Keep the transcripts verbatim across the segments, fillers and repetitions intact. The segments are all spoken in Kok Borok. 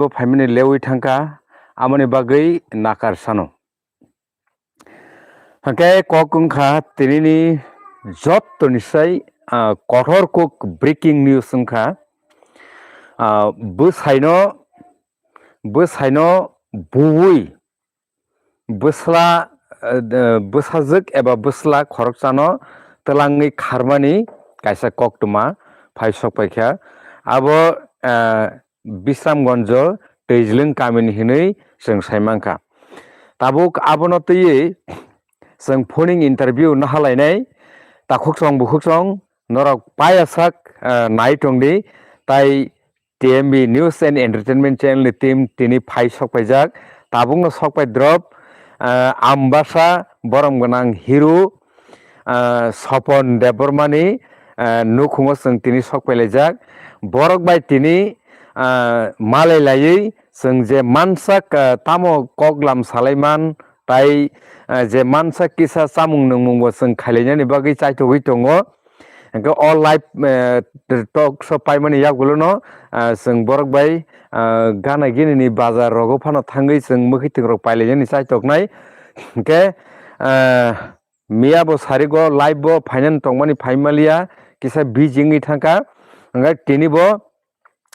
bo phaimani lewi thangkha, amoni bagwi nakar sano. Hwnkhe kok wngkha tinini jottoni sai, ah, kothor kok breaking news wngkha. Ah, bwsaino, bwsaino buwi bwsla, eh, bwsajwk eba bwsla khoroksano twlangwi kharmani kaisa koktwma phai sok paikha. Abo, eh, Bisramganjo Twijlwng kamini hinwi chwng sai mankha. Tabuk abono twiwi chwng phoning interview no halainai, takhuksong bukhuksong norok payasak, eh, nai tongdi, tai T M B News and Entertainment Channel ni team tini phai sok paijak. Tabukno sok pai drop, ah, Ambasa borom gwnang hero, ah, Sopon Debbarmani, ah, nukhungo chwng tini sok pai laijak. Borok bai tini, ah, malai laiwi chwng je mansak, ah, tamo koklam salai man, tai, ah, je mansak kisa chamung nungmung bo chwng khailainani bagwi chaitogwi tongo. Hwnkhe o live, eh, talk show paimani yagulono, ah, chwng borok bai, ah, gana gini ni bazar rogo phano thangwi chwng mwkhwtwng rok pailai yani chaitoknai. Hwnkhe, ah, miya bo sarigo live bo phainani tongmani phaimalia kisa busy wngwi thangkha. Hwnkhe tini bo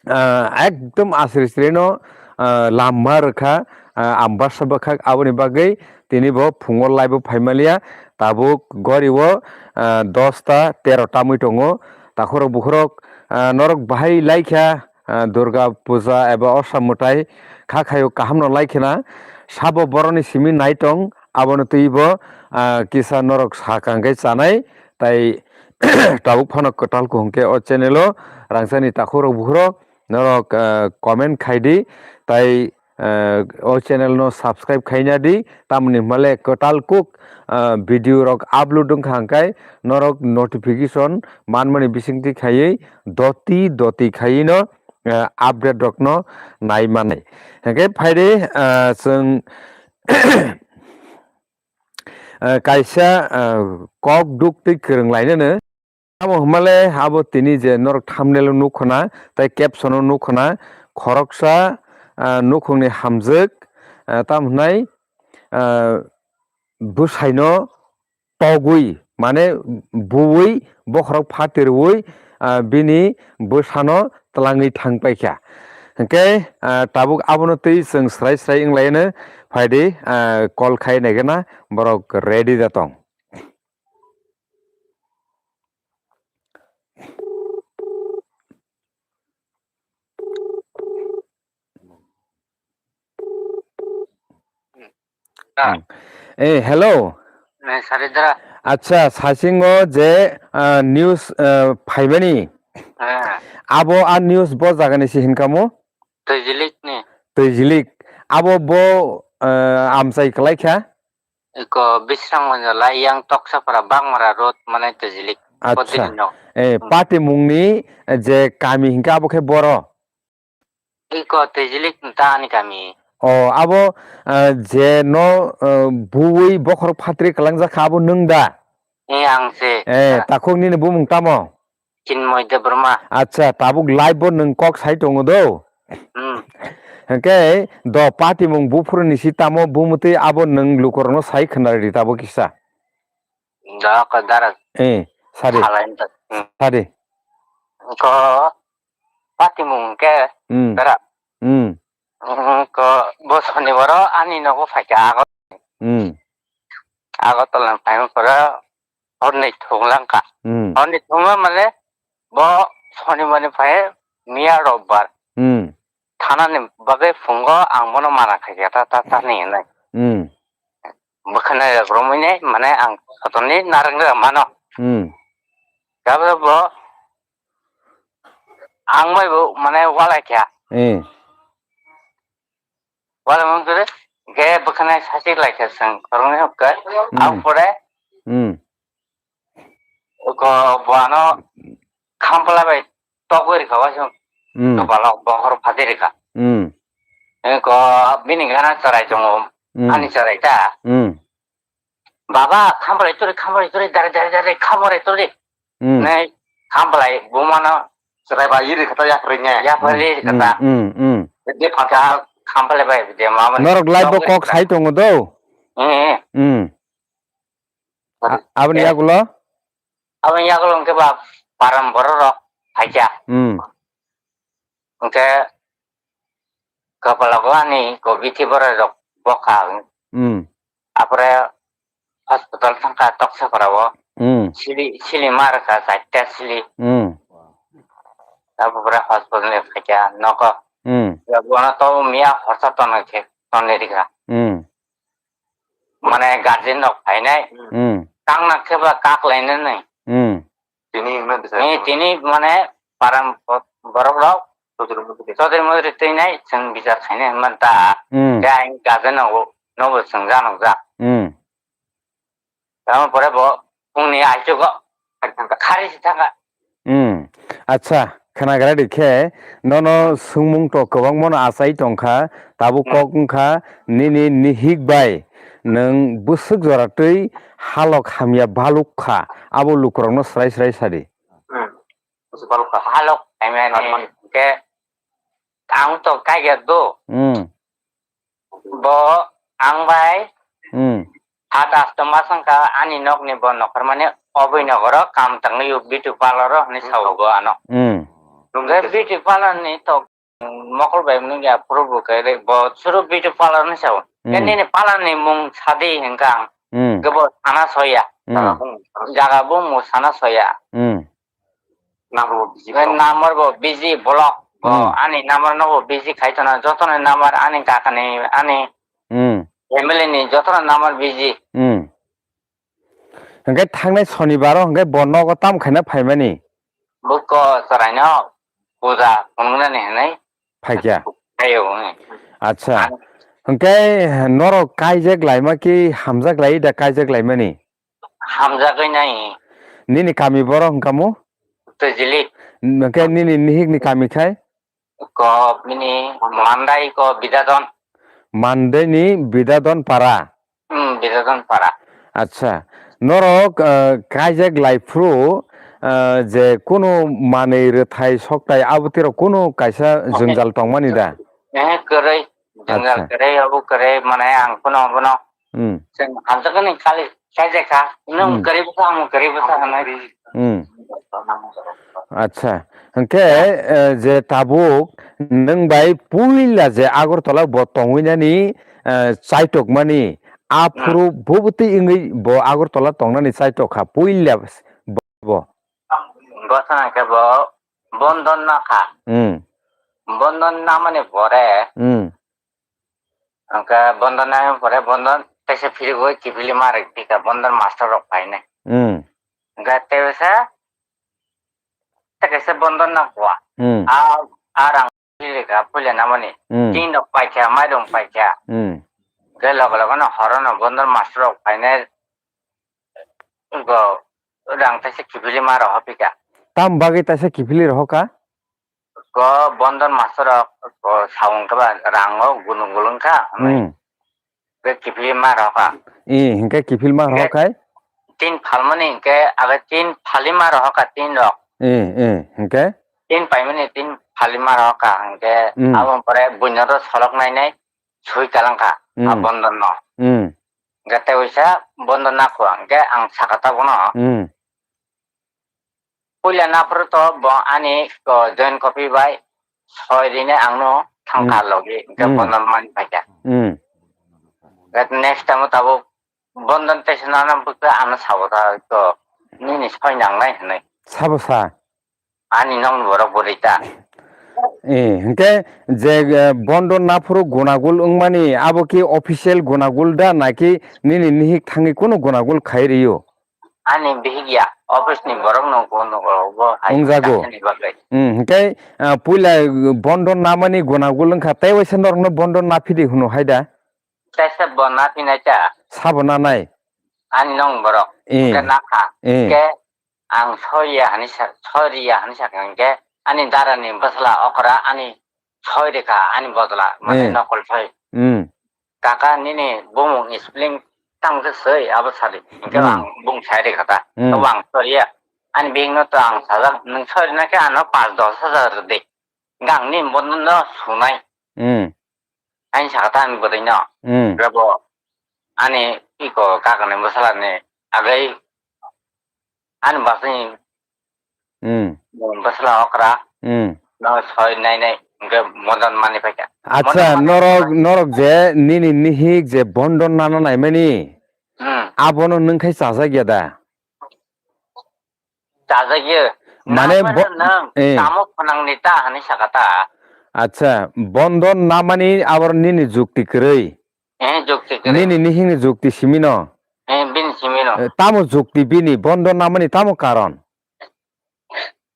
ah, ekdom asri srino, ah, lama rwkha, ah, Ambasa bwkhak, aboni bagwi tini bo phungo live o phaimalia, tabuk gori o, ah, dosta tero tamwi tongo. Takhurok bukhurok, ah, norok bahai laikha, ah, Durga puja eba Osa mwtai kha khaio, kahamno laikhena sabo boroni simi naitong, abono twibo, ah, kisa norok sakang khe chanai, tai tabuk phano kwtal kuhung khe o channel o rangchakni takhurok bukhurok norok, ah, comment khai di, tai, ah, o channel no subscribe khaina di, tamni hwnmale kwtal kuk, ah, video rok upload wngkha hwnkhe norok notification manmani bisingtwi khaiwi doti doti khaiwi no, ah, update rok no nai manai. Hwnkhe phaidi, ah, chwng ah, kaisa, ah, kok duk twi kwrwng lainano. Abo hwnmale abo tini je norok thumbnail o nukho na, tei caption o nukho na, khoroksa, ah, nukhungni hamjwk, ah, tamo hwnai, ah, bwsaino togwi, mane buwi, bokhorok phatirwi, ah, bini bwsano twlangwi thang paikha. Hwnkhe, ah, tabuk abono twi chwng swrai swrai wng laino, phaidi, ah, call khai naikhe na, borok ready da tong. Ah. Hmm. Eh, hello. Eh, Saridra. Acha, sasingo je, ah, news, ah, phaimani. Ah. Abo a news bo jagani si hinkamo? Twijilik ni. Twijilik. Abo bo, ah, amchai kwlai kha? Iko Bisramganj lai yang Toksapara Bangmara road mane Twijilik. Acha. Bodiri no. Eh, hmm. Patimungni je kami hinkhe abo khe boro? Iko Twijilik ta ani kami. O, abo, ah, je no, ah, buwi bokhorok phatri kwlangjak kha, abo nwng da? Eh, ang se. Eh, takhuk nini bumung tamo? Chinmoy Debbarma. Acha, tabuk live bo nwng kok sai tongo do? Hmm. Hwnkhe do patimung buphuruni si tamo bumutwi abo nwng lukurokno sai khwnaridi tabuk kisa. Da ko dara. Eh, sadi. Salai nta. Hmm. Sadi. Ko patimung ke Hmm. dara. Hmm. Hmm, ko bo sonibaro ani nogo phaikha ago. Hmm. Agartala ni phaima pore horni thunglangkha. Hmm. Horni thungma mane bo sonibar ni phai miya robbar. Hmm. Thanani bagwi phungo ang bono mana khaikha ta, ta, ta ni hinwi. Hmm. Bwkhwnai rok romwi nai mane ang sotoni narwk rwk mano. Hmm. Tabuk bo ang bai bo mane walai kha. Eh. Wala mung kere, ge bwkhwnai sasi lai khe chwng khoroknwi hokhe. Hmm. Ang pore, Hmm. ko buano khampla bai togwi rikha waisung. Hmm. Kopalo bokhor phadi rikha. Hmm. Ko bini gana chwrai tongo, Hmm. ani chwrai ta. Hmm. Baba, khambalai turi, khambalai turi, dare, dare, dare, khambalai turi. Hmm. Nei, khambalai bumano chwrai ba iri kata yapri nge. Yapri Hmm, kata. Hmm, hmm. De phansa khampale bai de ma mani. Norok live bo kok sai tongo do. Hmm. Hmm. A-, aboni yagulo? Aboni yagulo hwnkhe ba param borok rok phaikha. Hmm. Hwnkhe Kapalago ani ko bithi borok rok bokha. Hmm. Apore hospital thangkha Toksaparao. Hmm. Sili, sili ma rwkha chaita sili. Hmm. Apore hospital ni phaikha nogo. Hmm. Ya bono to miya horsa tonwi khe tonwi rikha. Hmm. Mane guardian rok phainai. Hmm. Tangna khe ba kak lainani. Hmm. Tini hwnma bisa. Eh, tini mane param borok rok. Sotri motri. Sotri motri twi nai chwng bichar khainai hwnma da. Hmm. Khe ang guardian rok nobo chwng janok jak. Hmm. Tamo pore bo phungni aichugo khari si thangkha. Hmm. Acha, khwnagra di khe, nono swngmung to kwbangmano achai tongkha, tabuk kok wngkha, nini nihik bai nwng bwswk jora twi halok hamya baluk kha, abo lukurokno srai srai sadi. Hmm. Halok hamya ni khe ang to kaiya do. Hmm. Bo ang bai Hmm. Hat asto mas wngkha ani nokni bo nokhormani obwi nogoro kam tangwi o beauty parlour o hinwi sao bo ano. Hmm. Hwnkhe beauty parlour ni to mokol bai nungya phuru bo khe bo suru beauty parlour ni sao. Hmm. Nini parlour ni mung sadi hwnkha ang. Hmm. Hwnkhe bo sana soya. Hmm. Jaga bumung sana soya. Hmm. Number bo busy. Number bo busy block. Bo ani number no bo busy khai tona, joto ni number ani kaka ni, ani family ni joto ni number busy. Hmm. Hwnkhe thangnai Sonibar o hwnkhe bo nogo tam khaina phaimani? Buko chwraino puja phunuknani hinwi. Phaikya. Phaio, hmm. Acha. Hwnkhe norok kaijak laima ki hamjak lai da kaijak laimani? Hamjagwi nai. Nini kami borok hwnkha mo? Twijili. Hwnkhe nini nihik ni kami khai? Ko bini Mandai ko Bidadon. Mandai ni Bidadon para. Hmm, Bidadon para. Acha. Norok, eh, kaijak lai phuru, eh, je kunu manwi rwthai soktai abo tiro kunu kaisa jwngjal tongmani da? Eh, kwrwi. Jwngjal kwrwi, abo kwrwi, mane ang phano bono Hmm. Chwng hamjakgani kali kaijakha, nwng kwrwi bwsa, ang kwrwi bwsa hwnwi. Hmm. Acha, hwnkhe, eh, je tabuk nwng bai puila je Agartala bo tongwinani, eh, chaitokmani, aphuru bubutwi wngwi bo Agartala tongnani chaitokha puila bo. Bwsano khe bo bondon nakha. Hmm. Bondon namani pore Hmm. Hwnkhe bondon nai pore bondon teisa phirigwi kiphilwi ma rwkha bondon master rok phainai. Hmm. Hwnkhe teisa teisa bondon na kua. Hmm. A, a rang phirigwi puila namani. Hmm. Tin rok paikha, mairung paikha. Hmm. Hwnkhe loge loge no horo no bondon master rok phainai. Go rang teisa kiphilwi ma rohor phika. Tam bagwi teisa kiphilwi rohor kha? Ko bondon master rok, ko sawung khe ba rango gunung gulung kha, Hmm. Ke kiphil ma rok kha. I, hinkhe kiphil ma rok khai? Tin phalmani hinkhe age tin phali ma rok kha tin rok. I, i, hinkhe? Tin paimani tin phali ma rok kha hinkhe Hmm. Aboni pore buino ro solok nai nai sui kalang kha a Hmm. bondon no. Hmm. Hinkhe tei uisa bondon nakho hinkhe ang saka tabukno. Hmm. Puila naphuru to bo ani ko join copy bai soi rinai ang no thangkha Hmm. logi, hwnkhe Hmm. bono mani phaikha. Hmm. Hwnkhe next time o tabuk bondon teisa nana bwkha ano sabo ta ko nini soi nangnai hinwi. Sabo sa? Ani nokni borok bwrwi ta. Eh, hwnkhe je, eh, bondon naphuru gunagul wngmani abo ki official gunagul da naki nini nihik thangwi kunu gunagul khai rio? Ani bihik ya, office ni borok no, no, bo hai Wngjago. Ni bagwi. Hmm, hwnkhe, ah, puila bondon namani gunagul wngkha, tei waisa norokno bondon naphidi hwno hai da? Tei se bo naphinai cha. Sabo nanai? Ani nong borok. Eh. Hwnkhe nakha. Eh. Hwnkhe ang soiya hani sa, soiriya hani sakha hwnkhe ani dara ni bwsla okra ani soi rikha ani bodla, mane Eh. Nokol soi. Hmm. Kaka nini bumung spelling tang khe soi abo sadi. Hwnkhe Hmm. Ang bung sai rikha ta. Hmm. Abo ang soriya. Ani bihik no to ang sajak, nwng sori na khe ano panch dos hajar rwdi. Hwnkhe ang nini bono no sunai. Hmm. Ani saka ta ani bwrwi no. Hmm. Rabo ani iko kakani bwsala ni agwi ani basni Hmm. Bwsla okra. Hmm. No soi nai nai hwnkhe Bondon mani paikha. Acha, Bondon mani norok, paikha. Norok je nini nihik je Bondon nana naimani, hmm, abono nwng khai chajak ya da? Chajak ya. Mane nang bo-, nang, eh, tamo phwnang ni ta hani saka ta. Acha, Bondon namani abor nini jukti kwrwi? Eh, jukti kwrwi. Nini nihik ni jukti simi no? Eh, bini simi no. Eh, tamo jukti bini, Bondon namani tamo karon?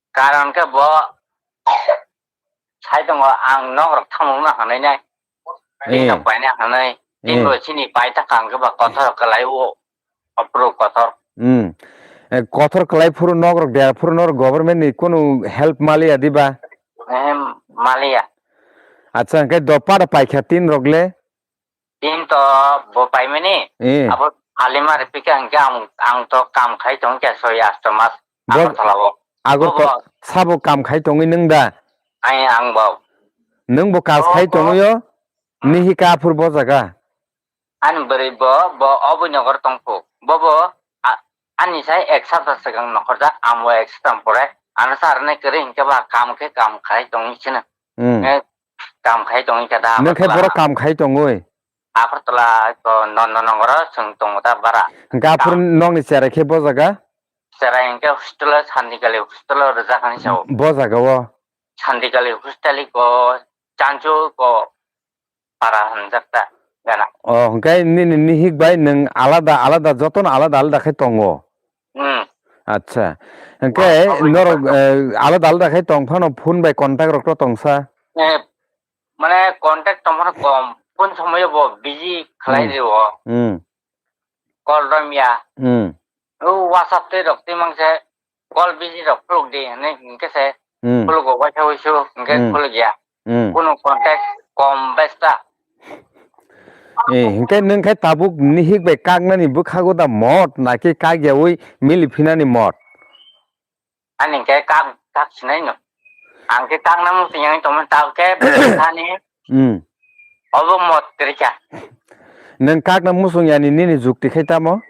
Karon khe bo sai tongo, ang nok rok thamung no hanai nai. Tini, eh, rok paina hanai. Tini, eh, bo chini pai ta kang khe ba kothor kwlai o, opro kothor. Hmm. Eh, kothor kwlai phuru nok rok der phuru norok government ni kunu help maliya diba? Ehem, maliya. Acha, hwnkhe dopha rok paikha tin rok le? Tin to bo paimani. Eh. Abo alimari pika hingke ang, ang to kam khai tong kya soi asto mas. Bo Agartala o. Agartala Bo bo. Sabo kam khai tongwi nung da? Ai ang bo. Nung bo kas Oh, khai bo. Tongwi o? Hmm. Nihi ka phur bo jaga? Ani bwrwi bo, bo obwi nogor tongphu. Bo bo a-, ani sai ek sapta swkang nokhorjak, ang bo ek sapta pore. Ano sa rwnai kwrwi hingke ba kam khe kam khai tongwi sino. Hmm. Eh, kam khai tongwi kha da Nung khe Agartala. Borok kam khai tongwi? Agartala ko Nondonogoro chwng tongo da bara. Hwnkhe aphuru Kam- nokni cherai khe bo jaga? Cherai hwnkhe hostel o Sandikali hostel o rwjak hinwi sao. Bo jaga o? Sandikali hostel ko Chanchu ko para hwnjak ta gana. Oh, hwnkhe nini nihik bai nwng alada alada, jotono alada alada khe tongo? Hmm. Acha. Hwnkhe Wa-, wa-, norok, eh, alada alada khe tong phano phone bai contact rok to tongsa? Eh, mane contact tongmani kom, kun somoyo bo busy khlai Hmm. Rio. Hmm. Call romya. Hmm. O WhatsApp tei rok tei mangse call busy rok khuluk di hinwi hinkhe se Hmm. Khulugo waisa waisu hinkhe Hmm. Khuluk ya. Hmm. Kunu contact kom besta. Eh, hinkhe nwng khe tabuk nihik bai kaknani bwkhago da mot naki kak yaui mili phinani mot? Ani khe kak, kak sinai no. Ang khe kakna muchung yang tongmani ta khe thani. Hmm. Obo mot kwrwi kha. Nwng kakna muchung yani nini jukti khai tamo?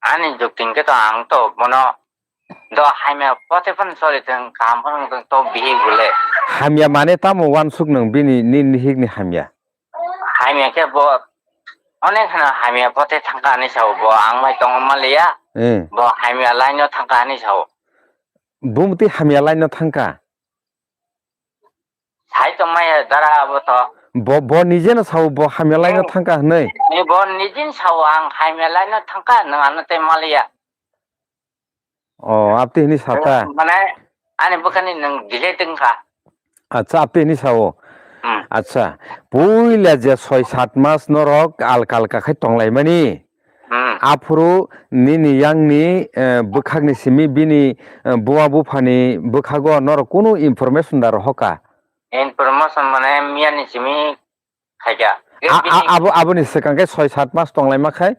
Ani jukti hwnkhe to ang to bono do hamya pote phano choli thwng kaham phano wng thwng to bihik bole. Hamya mane tamo wansuk nwng bini ni, nihik ni hamya? Hamya khe bo onek kheno hamya pote thangkha hinwi sao bo, ang bai tongo manliya. Eh. Bo hamya line o thangkha hinwi sao. Bumtwi hamya line o thangkha? Sai tongmaya dara abo to. Bo, bo nijeno sao bo hamya line o Hmm. Thangkha hinwi? Eh, bo nijeno sao ang hamya line o thangkha, nwng ano tei manliya. Oh, abtwi hini sata? Mane, ani bwkhani nwng delete wngkha. Acha, abtwi hini sao? Hmm. Acha, puila je soi sat mas norok alka alka khai tonglaimani. Hmm. Aphuru nini yangni, eh, bwkhakni simi bini, eh, buma buphani bwkhago norok kunu information da rohoka? Information mane miyani simi khaikha. A, a, bini abo, aboni swkang khe soi sat mas tonglaima khai?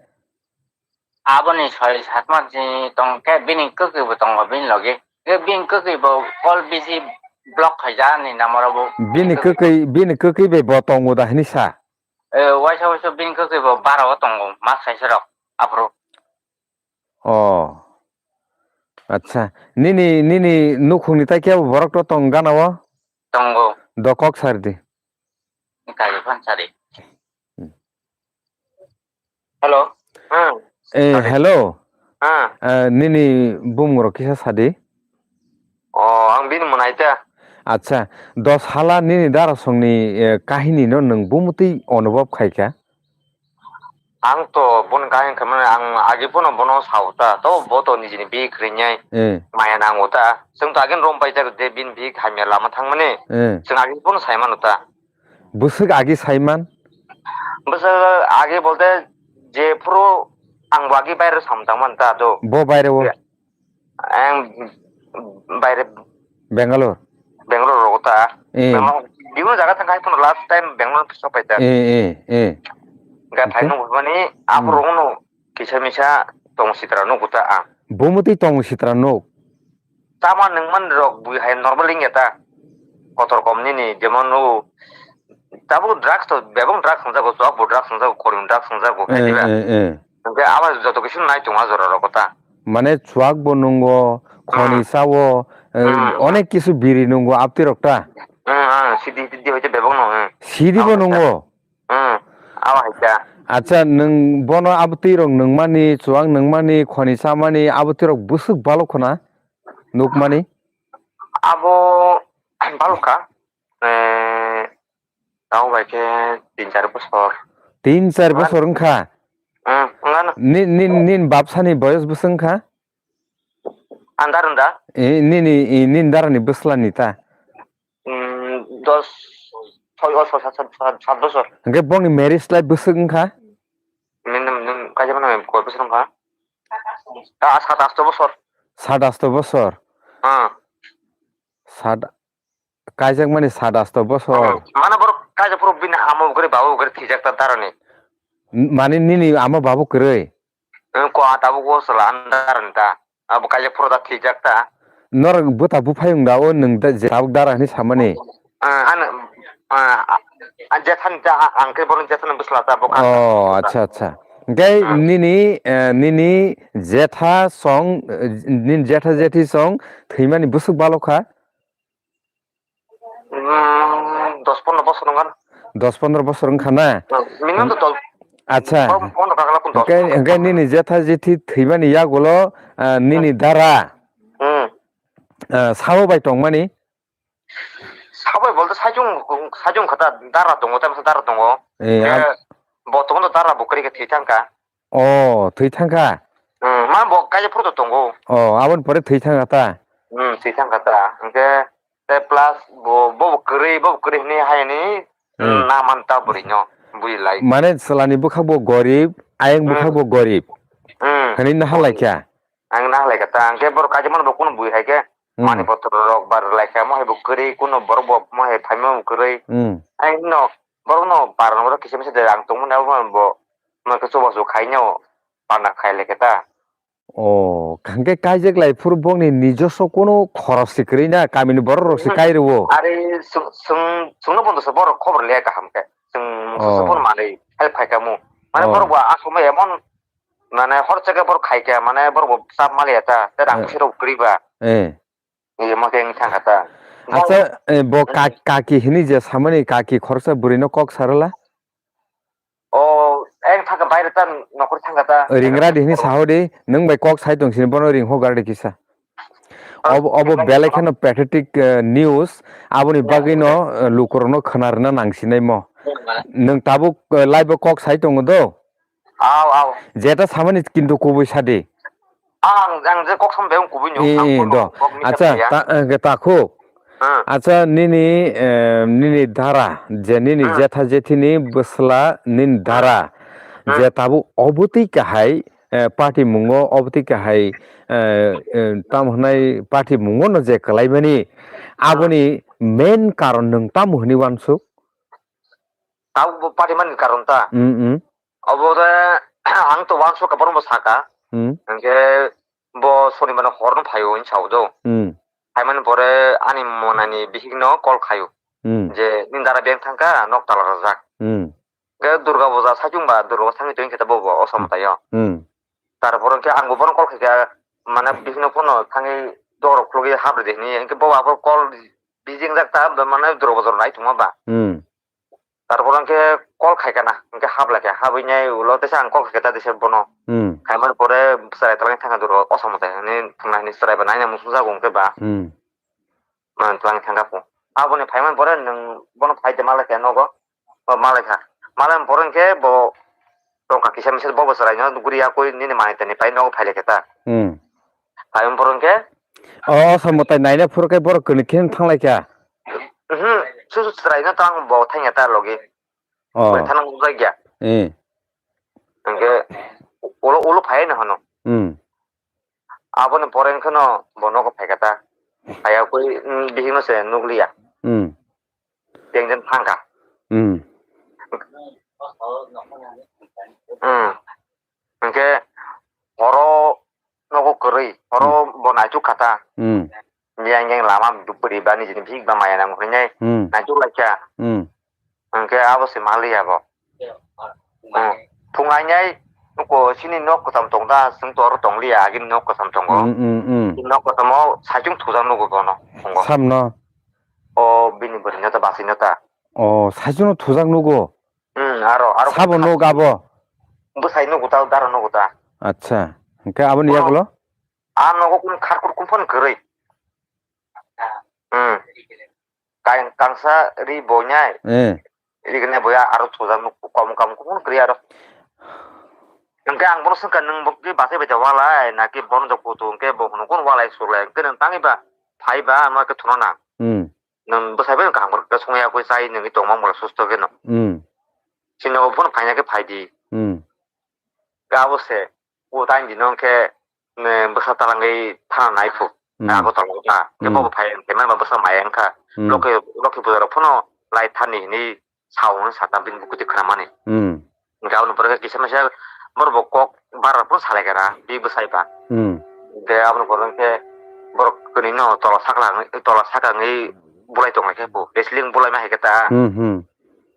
Aboni soi sat mas ni tong khe bini kwkwi bo tongo bini logi. Bini kwkwi bo call busy block khaijak ani number o bo. Bini kwkwi, bini kwkwi bai bo tongo da hinwi sa? Eh, waisa waisa bini kwkwi bo bara o tongo, mas kaisa rok aphuru. Oh. Acha. Nini, nini nukhungni tai kebo borok to tong gana o? Tongo. Do kok sar di. Kali phan sari. Hmm. Hello. Hmm. Eh, sari. Hello. Hmm. Eh, nini bumung rok kisa sadi. Oh, ang bini mwnai ta. Acha, dos hala nini darasongni, eh, kahini no nwng bumutwi onubhob khaikha? Ang to bono kahini khamani ang agi phano bono sao ta. To bo to nijini bihik khrinai. Eh. Maya nango ta. Chwng to agin rom pai ta de bini bihik hamya lama thangmani. Eh. Chwng agi phano sai mano ta. Bwswk agi saiman? Bwswk agi bolte jephuru ang bo agi baire samung tangmani ta do. Bo baire o? Ang baire Bangalore? Bangalore rogo ta. Eh. Bangalore, bibino jaga thangkha, haikhe last time Bangalore sopai ta. Eh, eh, eh. Ga thaino bumani aphuru wngno kisa misa tong sitra nugo ta ang. Bumutwi tong sitra nuk? Chama nungman rok bui hai normal wngya ta. Kotor kom nini, jemon o, tabuk drugs to bebak drugs wngjago, chuak bo drugs wngjago, korim drugs wngjago, Eh, khaidi ba? Eh, eh. Hwnkhe abo joto kisi nai tongo a jora rogo ta. Mane chuak bo nungo, khoni Hmm. sao, eh, Hmm. onek kisu biri nungo abtwi rok ta? Hmm, hmm, sidi, sidi hoite bebak no, hmm. Sidi bo Abo nungo? Hmm, abo hai ta. Acha, nwng bono abtwi rok nungmani, chuak nungmani, khoni chamani, abtwi rok bwswk balok khna nukmani? Abo balok kha. Eh, tamo bai khe tin char bosor. Tin char Wngano. Bosor wngkha? Hmm, wngano. Ni, ni, nini bapsani boyos bwswk wngkha? Andar wngda? Eh, nini, eh, nini darani bwslani ta? Hmm, dos, soi, o, soi, sat, sat, sat, sat bosor. Hwnkhe bongni marriage lai bwswk wngkha? Nini, nini, kaisa mano koi bosor wngkha? Ah, sat, asto bosor. Sat, asto bosor? Hmm. Sat, Kaijakmani sat asto bosor. Hmm. Mane borok kaijak phuru bini ama bo kwrwi baba bo kwrwi thwijak ta darani. N-, mane nini ama baba kwrwi? Hmm, ko a tabuk o chwla an darani ta. Abo kaijak phuru ta thwijak ta. Norok bwta buphayung da o nwng da je tabuk dara hinwi samani? Hmm, an, ah, ah, jethani ta, ah, ang khe borok jethani bwsla ta bo kha. Oh, acha, acha. Hwnkhe Hmm. nini, eh, nini jetha song, eh, nini jetha jethi song thwimani bwswk balok kha? Hmm, dos pondro bosor wngkha. Dos pondro bosor wngkha na? Hmm, minimum to dol-, Acha. Pondro kakla kun dos Hwnkhe, pondro. Hwnkhe nini jetha jethi thwimani yagulo, ah, nini Hmm. dara, Hmm. ah, sabo bai tongmani? Sabo bai bolte saichung, saichung kha ta dara tongo, ta dara tongo. Eh, Hwnkhe ah. Bo tongo dara bo kwrwi khe thwi thangkha. Oh, thwi thangkha? Hmm, ma bo kaisa phuru to tongo. Oh, aboni pore thwi thangkha ta? Hmm, thwi thangkha ta. Hwnkhe tei plus bo, bo bo kwrwi, bo bo kwrwi hwnwi hayani, Hmm. Hmm, na man ta bwrwi no, bwrwi lai. Mane chwlani bwkhak bo gorib, ayang Hmm. bwkhak bo gorib. Hmm. Hwnwi naha laikha? Ang naha laikha ta. Hwnkhe borok kaisa mano bo kunu bwrwi hai khe Hmm. Mani botor rok bar laikha, mo hai bo kwrwi, kunu borok bo mo hai phaima bo kwrwi. Hmm. Ang no, borok no parno borok kisa misa de rang tongmani abo bo, mo khe chubachu khainai o parna khai laikha ta. Oh, hwnkhe kaijak lai phuru bongni nijoso kunu khorok se kwrwi na, kamini borok rok se Hmm. kai rwo. Are swng, swng, swngno bondo se borok khobor le kaham khe. Swng Oh. Swngno manwi help khai kha mu. Mane Oh. Borok bo aswk emon, mane hor chakhe borok khai kha, mane borok bo chap ma le ya ta, tei rang Eh. Pusi rok kwrwi ba. Eh. Ni mo khe wng thang kha ta. Acha, eh, bo ka-, kaki hini je samani kaki khoroksa bwrwi no kok sarwla? O, eng thang kha baire ta nokhor thang kha ta. Ring radi hini saho di, nwng bai kok sai tong sini bono ring ho gar di kisa. Ah, obo, obo ring belai radi kheno pathetic, eh, news, aboni bagwi no, eh, lukurok no khna rwna nang sinai mo. Nwng tabuk, eh, live o kok sai tongo do? Aw, aw. Jeta samani kintu kubui sadi. Ang, ang je kok sam beng kubui nyo, Eh, ang eh, kono do. Kok ni Acha, sa ta, eh, ke takhu. Hmm. Acha, nini, eh, nini dara, je nini Hmm. Jetha jethini bwsla nini dara, Hmm. Je tabuk obotwi kahai, eh, party mungo, obotwi kahai, eh, eh, tamo hwnai party mungo no je kwlaimani, Hmm. Aboni main karon nwng tamo hwnwi wansuk? Tabuk bo party mani karon ta? Hmm, hmm. Obo de, ang to wansuk ka borok bo saka. Hmm. Hwnkhe bo sonibar no hor no phaio hinwi sao do. Hmm. Phaimani pore ani monani bihik no call khaio. Hmm. Je nini dara beng thangkha nok tala rwjak. Hmm. Hwnkhe Durga Puja saichung ba Durga Puja thangwi tongkhe ta bobo o Hmm. Somataio. Hmm. Tarpor hwnkhe ang bo bono call khaikha mane bihik no phone no thangwi dorok khulugwi hap rwdi hinwi hwnkhe bo abo call busy wngjak ta mane Durga Puja rok nai tongma ba. Hmm. Tarpor hwnkhe call khaikha na, hwnkhe hap laikha, habwi nai ulo teisa ang call khaikha ta teisa bono. Hmm. Khaimani pore chwrai twlangwi thangkha duro, o samung tai hwnwi thangna hwnwi chwrai ba naina muchungjago hwnkhe ba. Hmm. Mani twlangwi thangkha pho. Aboni phaimani pore nwng bono phai de malaikha nogo. O malaikha. Malaimani pore hwnkhe bo tongkha kisa misa bobo chwraino guri yakwi nini manwi tani pai nogo phailaikha ta. Hmm. Phaimani pore hwnkhe O, o samung tai naina phuru khe borok kwrwi khe thanglaikha. Mhm, susu chwraino tang bo thangya ta logi. Oh. Bai thana ujai gya. Eh. Hwnkhe ulo, ulo phai no hano. Hmm. Aboni pore kheno bo nogo phaikha ta. Phaiya koi, mm, bihikno se nukliya. Hmm. Tengjen thangkha. Hmm. Hmm. Hwnkhe horo nogo kwrwi, horo Hmm. Bo naituk kha ta. Hmm. Yang yang lama bwrwi ba nijini bihik ba maya nango hwnwi Hmm. Naituk laikha. Hmm. Hwnkhe Ke abo se maliya bo. Hmm. Phung ainai nuko sini nok kwcham tong da, chwng to oro tong liya, agini nok kwcham tongo. Hmm, hmm, hmm. Nok kwchamo saichung thujak nugo bono. Phungo. Samno? O bini bwrwino ta, basino ta. O, saichungno thujak nugo? Hmm, aro, aro. Sabo nuk abo? Bwsai nugo ta, daro nugo ta. Acha. Hwnkhe aboni yagulo? A nogo kun kharkur kun phone kwrwi. Hmm. Kain kangsa ri boinai. Eh. Ri gwnai boya aro thujak nuk kom kam kun kwrwi aro. Hwnkhe ang bono swngkha, nwng bo khe bachai bai da walai, na khe bono da kutu, hwnkhe bo hwnwi kun walai sulai, hwnkhe nwng tangwi ba phai ba, ano khe thwngna nang. Hmm. Nwng bwsai bai kaham khe songya khe chai nungwi tongma molo susto khe no. Hmm. Chini o phone phaina khe phai di. Hmm. Khe abo se, o time dino khe, ne, bwsa talangwi thana nai phu. Hmm. Agartala o ta. Khe hmm, bo bo phai, khe mani ba bwsa maya wngkha. Hmm. Lokhi, lokhi puja rok phano lai thani hinwi sao hwnwi sakha bini bukhuti khwnamani. Hmm. Hwnkhe aboni pore khe kisa misa borok bo kok bara phano salai kha ra, bi bwsai ba. Hmm. Hwnkhe aboni pore khe borok kwnwi no tola sakla wngwi, tola saka wngwi bulai tong lai khe bo. Wrestling bulai ma hai khe ta. Hmm, hmm.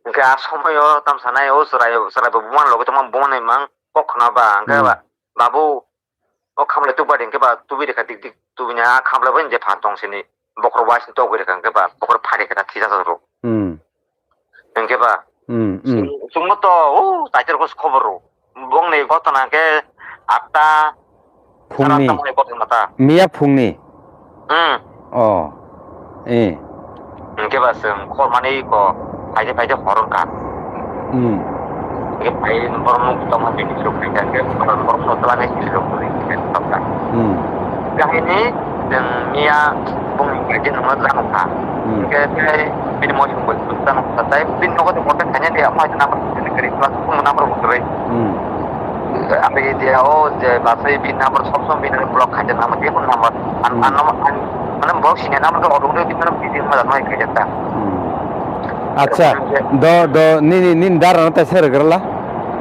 Hwnkhe a somoio tamo sanai o chwrai, chwrai bo bumani logi tongma bumani mang kok khna ba. Hwnkhe hmm, ba, babu, o khamlai tubadi hwnkhe ba tubi rikha dik dik tubini a khamlai bai je phan tong sini bokhorok bai sini togwi rikha hwnkhe ba bokhorok phai rikha thijak rw. Hmm. Hwnkhe ba hmm, hmm, chwng-, chwngno to o taitor kos khobor rw. Bongni gotona hwnkhe atta phungni. Sara tamo ni gotona ta. Miya phungni. Hmm. Oh. Eh. Hwnkhe ba chwng khormani ko phaide phaide hor wngkha. Hmm. Hwnkhe phai borok nuk tongma bini rok khaikha, hwnkhe borok nok twlanai sini rok kwrwi hwnkhe tongkha. Hmm. Kahini chwng miya bongni kaisa nungno chano kha. Hmm. Hwnkhe tei bini moisong bai chwng chano kha. Tai bini nogo de contact khaina de, omo hai number kwrwi, bini number bo kwrwi. Hmm. Aboni dia o je basai bini number sob sob bini block khaijak number, jekunu number. An, hmm, an number, an, mane borok sini number khe auto khe bini number busy wngma jak nai khaijak ta. Hmm. Acha, do, do, nini, nini dara no taisa rwgrala?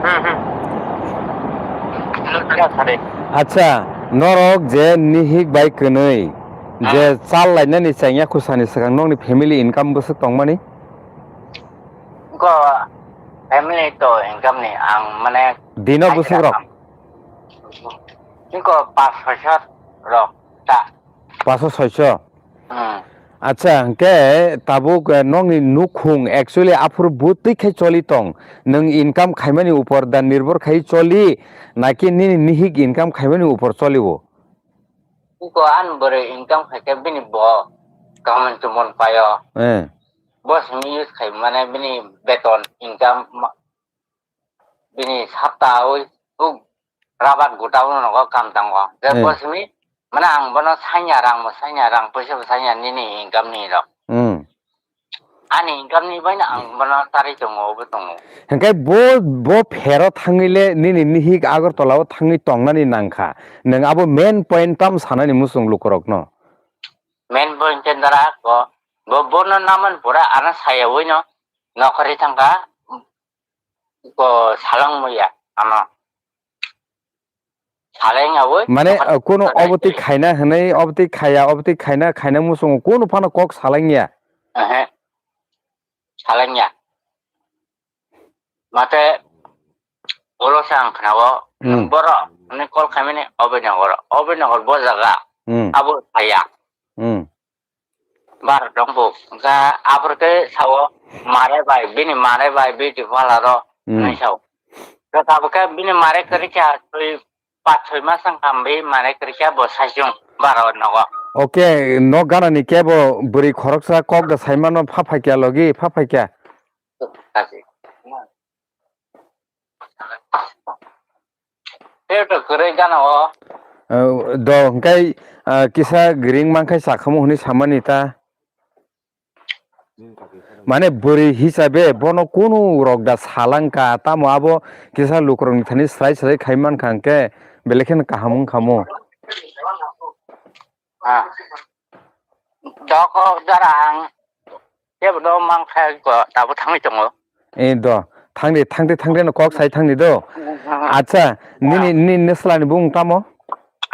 Hmm, hmm. Hello, sir. Acha, norok je nihik bai kwnwi, je hmm, chal lainani chengya khusani swkang nokni family income bwswk tongmani? Ko family to income ni ang mane dino bwswk rok? Iko pas soiso rok ta. Paso soiso? Hmm. Acha, hwnkhe tabuk, eh, nokni nukhung actually aphuru bwtwi khai choli tong? Nwng income khaimani upor da nirbhor khai choli, naki nini nihik income khaimani upor choli o? Iko an bwrwi income khaikhe bini bo kaham chumon paio. Eh. Bo simi use khai mane bini beton income ma-, bini sapta oi uk rabat gota uno nogo kam tango. Je hmm, bo simi mane ang bono sanya rang bo sanya rang poisa bo sanya nini income ni rok. Hmm. Ani income ni bai no ang bono tarwi tongo, obo tongo. Hwnkhe bo, bo phero thangwi le nini nihik Agartala o thangwi tongnani nangkha. Nwng abo main point tam sanani muchung lukurokno? Main point khe dara ko, bo, bono naman pura ano sayawi no nokhorwi thangkha, ko salang muya ano. Saleng awi. Mane, nokhorwi uh, kuno thangkha obotwi sayawi. Khaina hwnwi, obotwi khaya, obotwi khaina, khaina muchungo kuno phano kok salengya. Ehe. Salengya. Mate, ulo se ang khnago, hmm, boro, ni call khaimani Abhinangar, Abhinangar bo jaga, hmm, abo saya. Hmm. Bar dongbo, ga abor ke sao, mare bai, bini mare bai, beauty parlour ro, hmm, nai sao. Ga abo ke bini mare kari kya, tui Pas soi mas wng kha bini mane kwrwi khe bo saichung bara o nogo. Okay, nok gana ni kebo bwrwi khoroksa kok da sai mano pha phai kya logi, pha phai kya. Tei to kwrwi gana o. Eh, do hwnkhe, ah, kisa gring mankhai chakhamu hwnwi samani ta. Mane bwrwi hisabe bono kunu rok da salangka, tamo abo kisa lukurokni thani srai srai khai mankha hwnkhe belai kheno kaham wngkha mo. Ah. Dok o jara ang kebo do mankha ko tabo thangwi tongo. Eh, do, thangdi, thangdi, thangdi no kok sai thangdi do. Acha, nini, nini neslani bung tamo?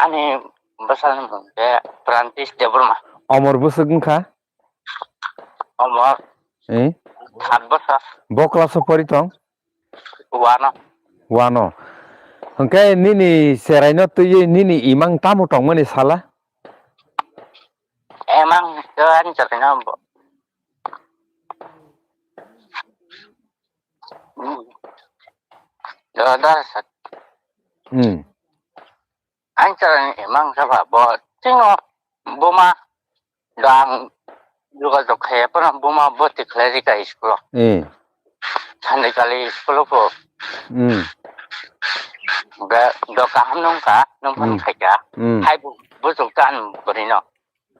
Ani bwsani bung khe Prantis Debbarma. Omor bwswk wngkha? Omo. Eh? Sat bosor. Bo class o pori tong? Wano. Wano. Hwnkhe nini cheraino twiwi nini imang tamo tongmani sala? Emang to ani cheraino bo. Hmm. Do, do, sat. Hmm. Ang chwraini imang khe ba bo tino buma dang jogajog khe phano buma bwtwi khlai rikha school o. Eh. Sunday kali school o pho. Hmm. Be do kaham nung kha, nung phano Hmm. khaikha. Hmm. Hai bu-, buchuk chan bwrwino.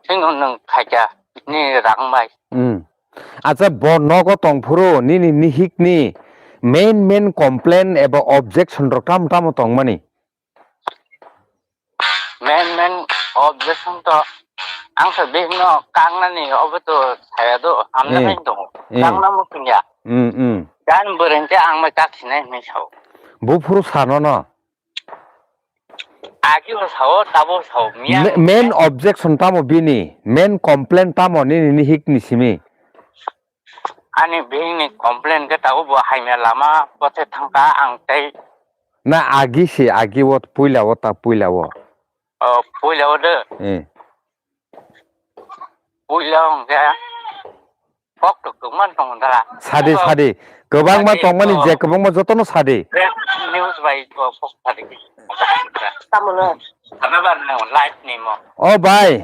Tino nung khaikha ni rang bai. Hmm. Acha bo nogo tongphuru nini nihikni main main complain eba objection rok tamo tamo tongmani? Main main objection to ang sa bihikno kangnani obo to saya do hamna Eh. Hai tongo. Eh. Kangna mo kingya. Hmm, hmm. Dan bwrwngte ang mai kak sinai hinwi sao. Buphuru sano no. Agi ho sao, tabo sao, miya. Ma-, main objection tamo bini? Main complain tamo nini nihikni simi? Ani bihikni complain khe tabo bo haimya lama bothe thangkha ang tei. Na agi se, agi o puila o ta puila o. O puila o de. Eh. Puila o hwnkhe kok tok tok man tongo da. Sadi, sadi. Kwbangma tongmani je kwbangma jotono sadi. News bai kok sadi. Tamo no. Tamo ba no live ni mo. O bai.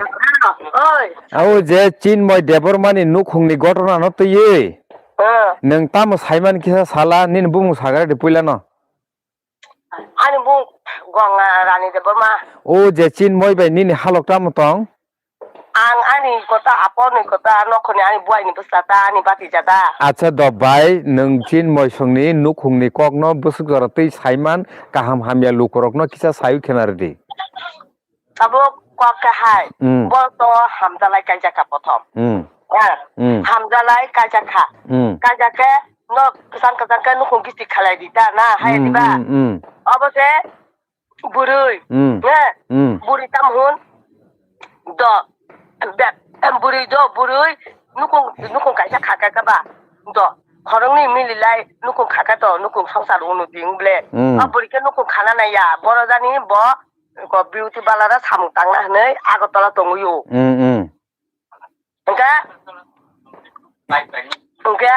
Oi. Au je Chinmoy Debbarmani nukhungni ghotona no twiwi. Eh. Nwng tamo saiman kisa sala nini bumung sagare de puila no. Ani bung Ganga Rani Debbarma. O je Chinmoy bai nini halok tamo tong? Ang ani kota, aponi kota, nokhoni ani buaini bwsla ta, ani bati jata. Acha do bai, nwng Chinmoy songni nukhungni kokno bwswk jora twi saiman kaham hamya lukurokno kisa sayu khena rwdi. Abo kok khe hai, hmm, bo to hamjalai kaijak kha prothom. Hmm. Ha? Hmm. Hamjalai kaijak kha. Hmm. Kaijak khe no kwchang kwchang khe nukhung gisi khalai di ta na, hai hmm, diba? Hmm, hmm. Abo se bwrwi, hmm, ne? Hmm. Bwrwi tam hun do, be-, bwrwi do, bwrwi nukhung, nukhung kaisa kha kha khe ba do. Khoroknwi mililai nukhung kha khe to, nukhung songsar uno di wng ble. Hmm. O bwrwi khe nukhung khana nai ya, boro jani bo Ko beauty parlour o samung tangna hinwi Agartala tongwi o. Mm, mm. Hwnkhe, hwnkhe,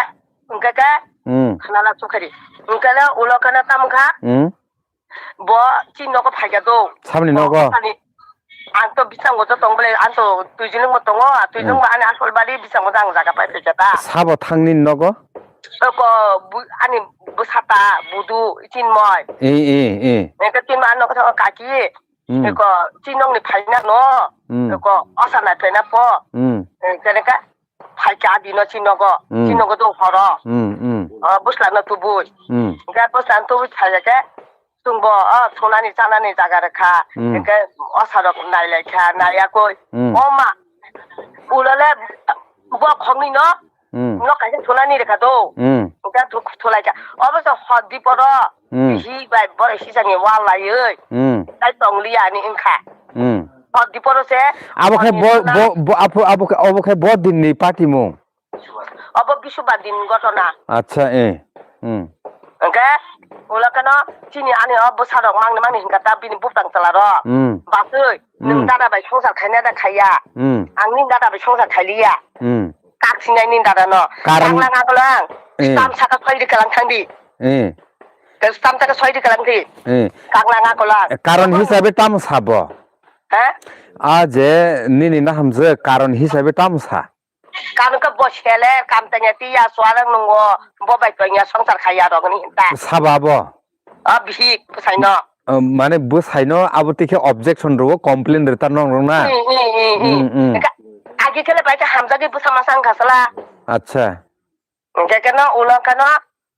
hwnkhe khe, mm, khwnala sukhari. Hwnkhe le ulo kheno tamo kha? Mm. Bo chini nogo phaikha do. Saboni nogo? Ani, ang to bisango to tong bole, ang to twijlwngbo tongo, twijlwngbo ani asol bari bisango to ang jaga pai phaikha ta. Sabo thangni nogo? Ko bu-, ani bwsata, budu, Chinmoi. Eh, eh, eh. Eko Chinmoi ano kotha kaki. Hmm. Eko Chinmoi ni phaina no. Hmm. Eko osa na phaina po. Hmm. Eh, kene ka phaikha adi no Chinmoi go. Hmm. Chinmoi go do horo. Hmm, hmm. O bwsla no tubui. Hmm. Ga bwsla no tubui phaikha ke. Chwngbo o thunani chanani jaga rwkha, hmm, hwnkhe osarok nailaikha, naiyakoi. Hmm. O ma, ulole bokhokni no, hmm, no kaisa thunani rwkha do. Hmm. Hwnkhe thu-, thulaikha. Obo se hor diporo, hmm, hi bai borok hisani wal laiwi, hmm, tai tongliya ani wngkha. Hmm. Hor diporo se abo khe hor bo, diporo na bo, bo, abo, abo khe, abo khe bo dinni party mung. Obo Bisubadin gotona. Acha, eh. Hmm. Hwnkhe, ulo kheno chini ani o bwsarok mangni mangni hwnkha ta bini buktang chwlarok. Hmm. Basui, nwng, hmm, dada bai songsar khaina da khaiya. Hmm. Ang nini dada bai songsar khailiya. Hmm. Kak sinai nini dada no. Karon, kang lang ako lang. Eh. Stam saka soi di kalang thang di. Eh. Stam saka soi di kalang di. Eh. Kang lang ako lang. Karon hisabe tamo sabo? Ha? A je nini nahamjwk karon hisabe tamo sa? Kanu khe bo sele, kam tanya tiya, suarang nungo, bo bai tanya songsar khaya rok ni hinta. Saba bo? A bihik, bwsai no. Eh, mane bwsai no abo tikhe objection rwo, complain rwta nong rok na? Hmm, hmm, hmm, hmm. Hmm, hmm. Agi khele bai khe hamjagwi bwsa masa wngkha sala. Acha. Hwnkhe khe no ulo khe no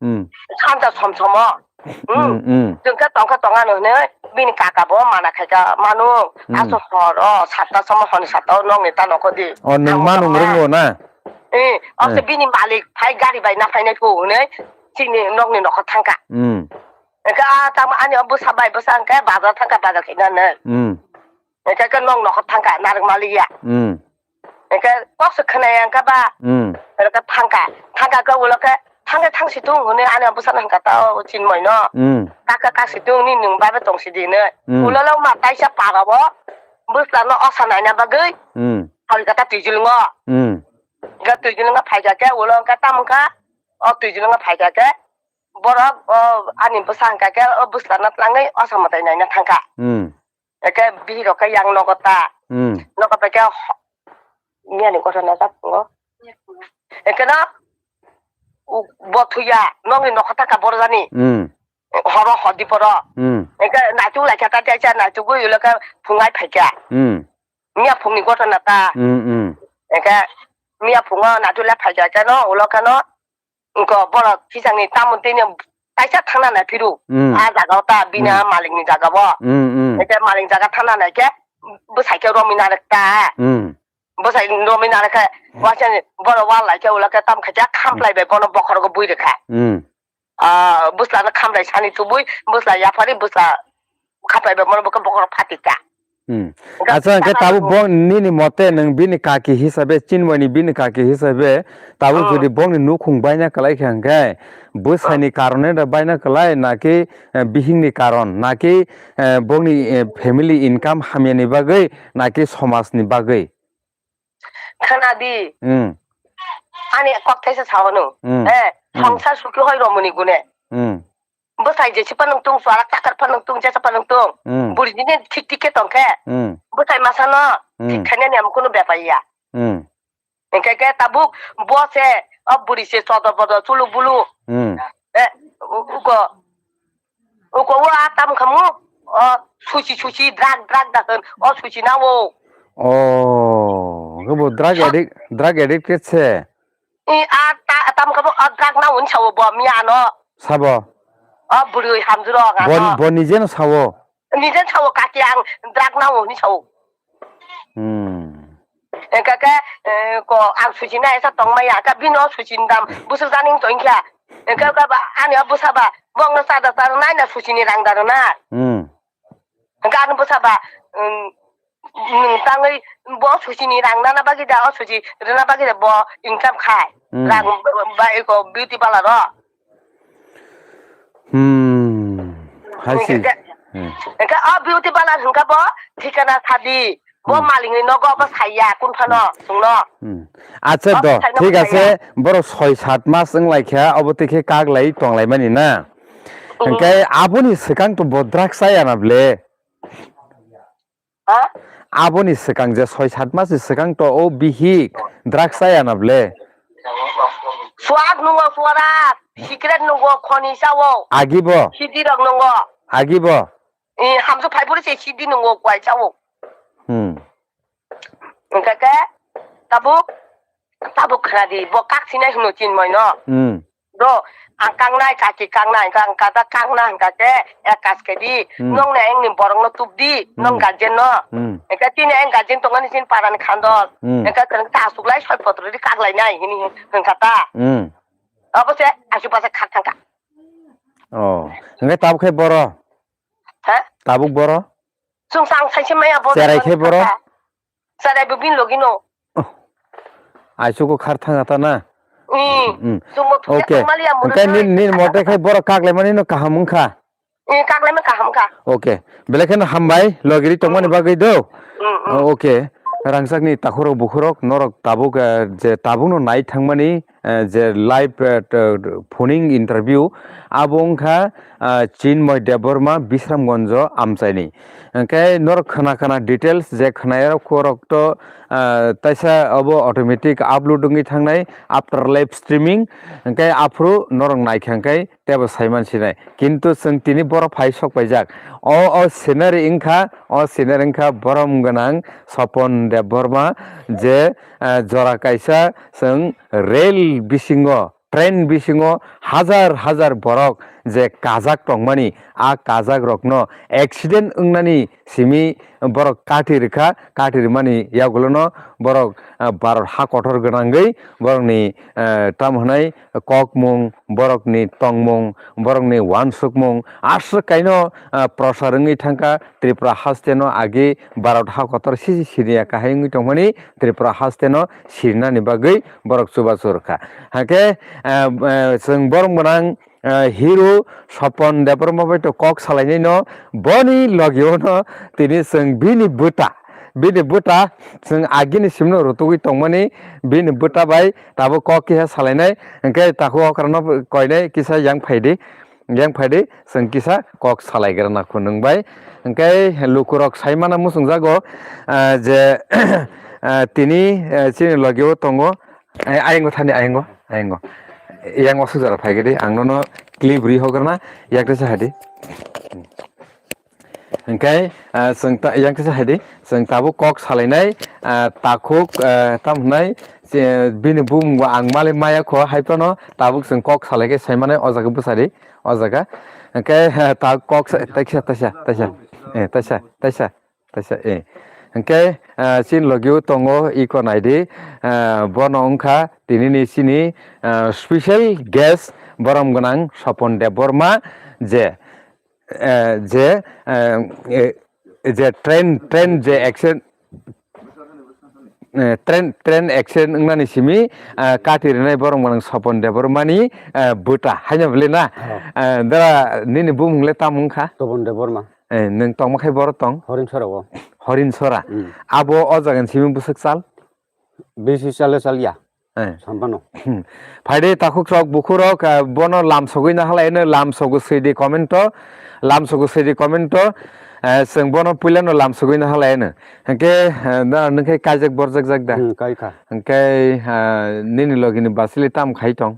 Hmm. Sanja som somo. Hmm. Hmm, hmm. Chwng khe tongkha tongano hinwi bini kaka bo mana khaikha manu. Hmm. Aso hor o satta somo honi satta o nokni ta nokho di. O, nwng ma nung rwngo na? Eh, o se, eh, bini malik phai gari bai na phainai phu hinwi chini nokni nokho thangkha. Hmm. Hwnkhe a tamo ani o bwsa bai bwsa hwnkhe bazar thangkha, bazar khaina hinwi. Hmm. Hwnkhe khe nok nokho thangkha narwk malik ya. Hmm. Hwnkhe kok se khwnaya hwnkha ba. Hmm. Hwnkhe thangkha. Thangkha khe ulo khe, "Thangkhe thangsi tung," hwnwi ani bwsano hwnkha ta o Chinmoi no. Hmm. "Kakha kaksi tung, nini nwng bai bai tongsi di," hinwi. Hmm. Ulo lo ma taisa para bo bwsla no osa naina bagwi. Hmm. Phalkha ta twijlwngo. Hmm. Hwnkhe twijlwngo phaikha khe ulo hwnkha tamo wngkha, o twijlwngo phaikha khe borok o ani bwsa hwnkha khe o bwsla no twlangwi osa mwtai naina thangkha. Hmm. Eke bihik rok khe yang nogo ta. Hmm. Nogo pai khe ho-, miyani gotha na jak tongo. Eke no u-, bo thuya, nokni nokha ta ka borjani. Hmm. Horo hodi poro. Hmm. Eke naituk lai kha ta, teisa naituk gwi ulo khe phungai phai kha. Hmm. Miya phungni gotha na ta. Hmm, hmm. Eke miya phungo naituk lai phai kha khe no, ulo khe no. Wngkha borok kisangni tamoni tini kaisa thangna nai phiru. Mm. A jaga o ta bini Mm. malikni jaga bo. Mm, mm. Hwnkhe malik jaga thangna nai khe bwsai khe romwi narwk ta. Mm. Bwsai romwi narwk khe Mm. waisani borok wal lai khe ulo khe tam khaisa khamplai bai bono bokhorogo bui rwkha. Mm. Ah, bwsla no khamlai sani tubui bwsla yapharwi bwsla khaplai bai bono bokhe bokhorok phatika. Hmm. Acha, hwnkhe tabuk bo nini mote nwng bini kaki hisabe, Chinmani bini kaki hisabe, tabuk jodi bongni nukhung baina kwlai kha hwnkhe, bwsani karone da baina kwlai, naki, eh, bihikni karon, naki, eh, bongni, eh, family income hamyani bagwi, naki somajni bagwi? Khna di. Hmm. Ani kok thaisa sao nwng. Hmm. Eh, hmm. Songsar sukhi hoi romoni gune. Hmm. Bwsai jesi phano tung, chwla takar phano tung, jesa phano tung. Hmm. Buri nini thik thik khe tong khe. Hmm. Bwsai masa no Hmm. thik khainani amo kunu bepar ya. Hmm. Hwnkhe khe tabuk bo se, o buri se chodor bodor chulu bulu. Hmm. Eh, u-, uko, uko o a tam khamu, o susi susi drag drag da hwn, o susi na o. Oh, bo drug So- addict, drug addict khe se. I a ta, tam khamu o drug na hwn sao bo miya no. Sabo? O buri hamjuro nga Bo, no. Bo nije no sao? Nije sao kaki ang drug na hwn sao. Hmm. Engka ke, eh, ko ang susi na esa tong maya, ka bino susi ndam, busuk janing to engka. Engka ka ba, ani abu saba, bong na sada sada nai na susi ni rang daro na. Hmm. Engka anu bu saba, um, nung tangwi bo susi ni rang nana bagi da, o susi rena bagi da bo income khai. Hmm. Rang ba, ba, eko beauty parlor ro. Hmm. Hai si. Engka, Hmm. engka o beauty parlor hingka bo thikana sadi. Bo Hmm. malingni nogo bo saiya, kun phano, Hmm. sungno. Hmm. Acha O do, saino thik bo ache, saiya. Borok soi sat mas wng lai kha, obo twi khe kak lai tong lai mani na. Hmm. Hingke aboni swkang to bo drugs chaya na ble? Ha? Aboni swkang je soi sat mas ni swkang to o bihik drugs chaya na ble? Suat nungo, suara, cigarette nungo, khoni sao. Agi bo? Sidi rok nungo. Agi bo? I hamsu phai buri se sidi nungo, kwai sao. Hmm. Hingke ke, tabuk, tabuk khna di, bo kak sinai hino Chinmoi no. Hmm. Do, ang kangnai, kaki kangnai, hingka, hingka da kangna, hingka ke, ek kas ke di, Hmm. nong ne engni borok no tup di, nong Hmm. guardian no. Hmm. Hingke tini eng guardian tongani sin parani khandol. Hmm. Hingke kereng ta asuk lai soi potro di kak lai nai, hini hingka ta. Hmm. Abo se, asu pasa kak thangka. Oh, hingke tabuk khe boro? Ha? Tabuk boro? Chwng sang saise maya bo Cherai khe borok? Cherai bo bin logi no. Oh. Aisugo khar thanga ta na? Mm. Mm. Chwng bo thukya Okay. Thangmali ya muruk Hingke no. Nin, nin mote khe borok kaklaimani no kaham wngkha? Mm, kaklaima kaham kha. Okay. Belai kheno hambai logiri tongmani Mm. bagwi do. Mm, mm. Oh, okay. Rangchakni takhurok bukhurok norok tabuk, eh, je tabukno nai thangmani eh, je live, eh, t-, phoning interview, abo wngkha, ah, Chinmoi Debbarma, Bisramganjo amchaini. Hingke norok khna khna details je khnayarok khorok to, ah, taisa obo automatic upload wngwi thangnai after live streaming, hingke aphuru norok naikha hingke tebo saiman sinai. Kintu chwng tini boro phai sok paijak. O, o scenery wngkha, o scenery wngkha borom gwnang Sopon Debbarma je, eh, jora kaisa chwng rail bisingo, train bisingo hajar hajar borok je kajak tongmani, a kajak rokno accident wngnani simi borok kati rikha, kati rimani yagulono borok, ah, Bharat ha kotor gwnangwi borokni, eh, tamo hwnai kokmung, borokni tongmung, borokni uansukmung aswk kaino, ah, prosar wngwi thangkha. Tripura hasteno agi Bharat ha kotor sisi siriya kahai wngwi tongmani Tripura hasteno sirinani bagwi borok chubachu rwkha. Hakhe, ah, ah, chwng borok gwnang, ah, hero Sopon Debbarma bai to kok salainai no, boni logio no tini chwng bini bwta, bini bwta chwng agini simno rutugwi tongmani, bini bwta bai tabuk kok kisa salainai, hwnkhe takhuk okrano koinai kisa yang phaidi, yang phaidi chwng kisa kok salaigrana khunung bai. Hwnkhe lukurok saimano muchungjago, ah, je, ah, tini, ah, chini logio tongo, Ay-, ayango thani, ayango, ayango. Yang wasuk jora phaikhe di, ang nono clip ri hograna, yak tesa hadi. Hwnkhe, ah, chwng ta-, yang tesa hadi, chwng tabuk kok salainai, ah, takhuk, ah, tam hwnai, je bini bumung bo ang mali maya kho, hai phano tabuk chwng kok salaikhe saimanai o jaga bwsadi, o jaga. Hwnkhe, ah, ta kok sa-, taisa, taisa, taisa, eh, taisa, taisa. Taisa, eh. Hwnkhe, ah, chini logio tongo, iko naidi, ah, bono wngkha tinini chini, ah, special guest, borom gwnang Sopon Debbarma, je, eh, je, eh, eh, je train, train je accident, eh, train, train accident wngnani simi, ah, kati rinai borom gwnang Sopon Debbarmani, ah, bwta, haino bwle na? Oh. Ah, dara nini bumung le tamo wngkha? Topon Debbarma. Eh, nwng tongma khai boro tong? Horin Sora o. Horin Sora. Hmm. Abo o jaga ni simi bwswk chal? Bisi chale chal ya. Eh. Sampano. Hmm. Phaide takhuk rok, bukhuk rok, ah, bono lam sogwi na halai no, lam sogo swi di comment o, lam sogo swi di comment o, eh, chwng bono puila no lam sogwi na halai no. Hwnkhe, eh, na, nwng khe kaijak borjak jak da? Hmm, kai kha. Hwnkhe, ah, nini logi ni basili tam khai tong?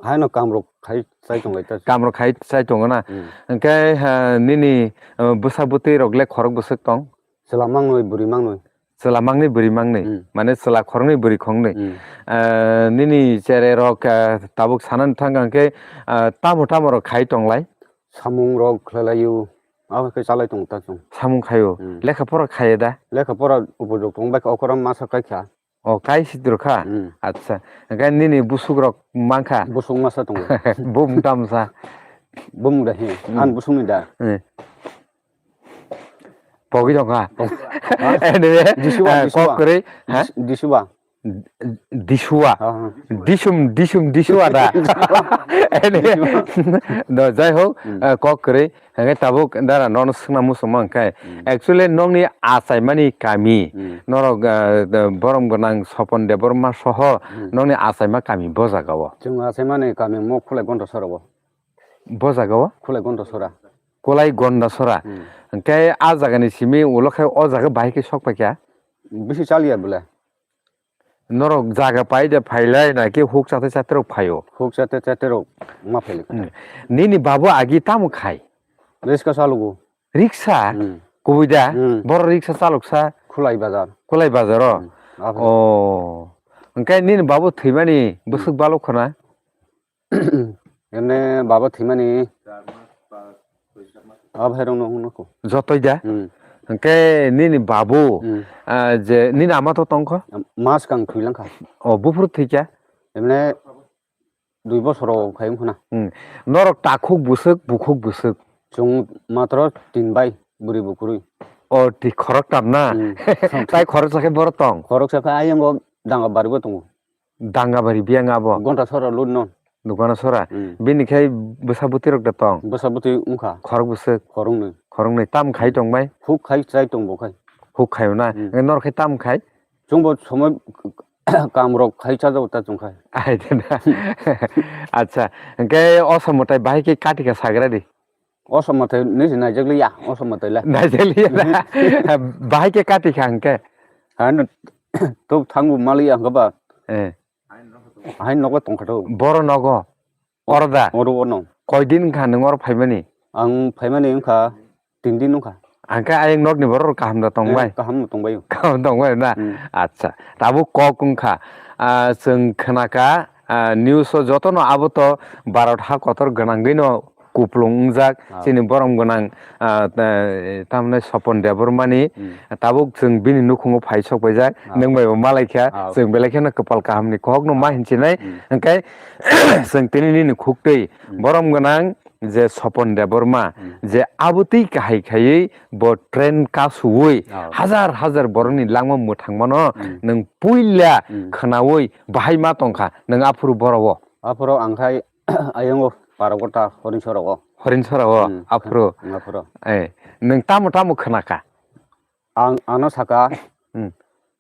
Haino kamrok khai chai tonglai ta. Kamrok khai chai tongo na? Hmm. Hwnkhe, ha, nini, uh, bwsa bwtwi rok le khorok bwswk tong? Chwla mangnwi, bwrwi mangnwi. Chwla mangnwi, bwrwi mangnwi. Hmm. Mane chwla khoroknwi, bwrwi khoroknwi. Hmm. Uh, nini chere rok, uh, tabuk sanani thang hwnkhe, uh, tamo tamo rok khai tonglai? Samung rok khlai laio. Abo khe chalai tongo ta chwng. Samung khaio. Hmm. Lekha pora khaye da? Lekha pora upojok tong bai okora masa kai kha. O, kai si turu kha? Hmm. Acha. Hwnkhe nini busuk rok mankha? Busuk masa tongo. Bumung tamsa? Bumung da hi. Hmm. An busuk ni da. Hmm. Pogi dong kha? Pog-, ha? Anyway, Disuba, eh, Disuba. Kok kwrwi, ha? Dis-, Disuba. Disua. Ha, ha. Disum, disum, disua da. Anyway, no, jai hok, hmm, eh, kok kwrwi. Hwnkhe tabuk dara nono swngna muchungma hwnkhe, hmm, actually nokni achaimani kami, hmm, norok, ah, borom gwnang Sopon Debbarma soho, hmm, nokni achaima kami bo jaga o. Chwng achaimani kami mo Khulai Gonda Sora o. Bo jaga o? Khulai Gonda Sora. Khulai Gonda Sora. Hmm. Hwnkhe a jagani simi ulo khe o jaga bahai khe sok paikha? Bisi chaliya bwle. Norok jaga pai de phailai na khe huk chathai chathai rok phaio? Huk chathai chathai rok ma phailai kha. Hmm. Nini babu agi tamo khai? Riksa chalugo. Riksa? Hmm. Kubui da? Hmm. Boro riksa chaloksa? Khulai bazar. Khulai bazar o? Hmm. Aphai. Oh. Hwnkhe nini babu thwimani bwswk balok khna? Emne baba thwimani. Abo hai rokno wngkha. Jotoi da? Hmm. Hwnkhe nini babu, hmm, ah, je nini ama to tongkho? Mas kang thwilang kha. O, buphuru thwikha? Emne dui bosor khai wngkha na. Hmm. Norok takhuk bwswk, bukhuk bwswk? Chwng matro tin bai bwrwi bukwrwi. O, ti khoroktam na? Hmm. Tai khoroksa khe boro tong? Khoroksa khe ayang o danga baribo tongo. Dangabari biyang abo? Gonda Sora lutno. Gonda Sora. Hmm. Bini khai bwsa bwtwi rok da tong? Bwsa bwtwi wngkha. Khorok bwswk? Khoroknwi. Khoroknwi. Tam khai tong bai? Huk khai chai tong bo khai. Huk khai na? Hmm. Hwnkhe nor khai tam khai? Chwngbo somoi kam rok khai chajago ta chwng khai. Ai de na. Acha. Hwnkhe o somotai bahai khe kati kha sagra di. O somotai ni se naijakliya, o somotai le. Naijakliya na? Bahai khe kati kha hwnkhe? Haino, tok thangbo maliya hwnkhe ba. Eh. Haino nogo tongkha tho. Boro nogo? Oro da? Oro ono. Koi din wngkha nwng oro phaimani? Ang phaimani wngkha tin din wngkha. Hwnkhe ayang nokni borok kaham da tong bai? Eh, kaham no tong bai. Kaham tong bai na? Hmm. Acha. Tabuk kok wngkha. Ah, chwng khna kha, ah, news o jotono abo to Bharat ha kotor gwnangwi no kuplung wngjak, ah, chini borom gwnang, ah, ta-, tamni Sopon Debbarmani, hmm, tabuk chwng bini nukhungo phai sok paijak, ah, nwng bai bo malaikha, ah, chwng belai kheno kwpal kahamni kokno ma, ah, hinchinai, hmm, hwnkhe chwng tini nini khuktwi, hmm, borom gwnang je Sopon Debbarma, hmm, je abotwi kahai khaiwi bo train kasuwi, ah, hajar hajar borokni langma mwthangmano, hmm, nwng puila, hmm, khwnawi bahai ma tongkha nwng aphuru borowo. Aphuru ang khai ayungo paragota Horinsorogo. Horinsorogo, hmm, aphuru. Hmm, aphuru. Eh, nwng tamo tamo khwnakha? Ang, ano saka, hmm,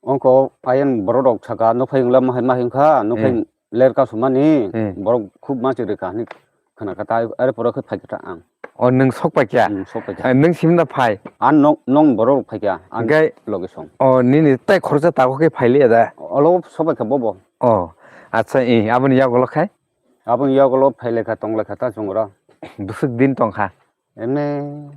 ongko ayan borok rok saka, nuphai wngla mahai mahai wngkha, nuphai, hmm, ler kasumani, hmm, borok khub ma chwrwi kha hwnwi khwnakha ta, are pore khe phaikha ta ang. O, nwng sok paikha? Hmm, sok paikha. Eh, nwng simna phai? Ang nok, nok borok phaikha, ang logi song. O, nini tai khoroksa tago khe phailiya da? Olo sok paikha bobo. O, acha, eh, aboni yagulo khai? Aboni yagulo phailaikha, tonglaikha ta chwng oro. Bwswk din tongkha? Emne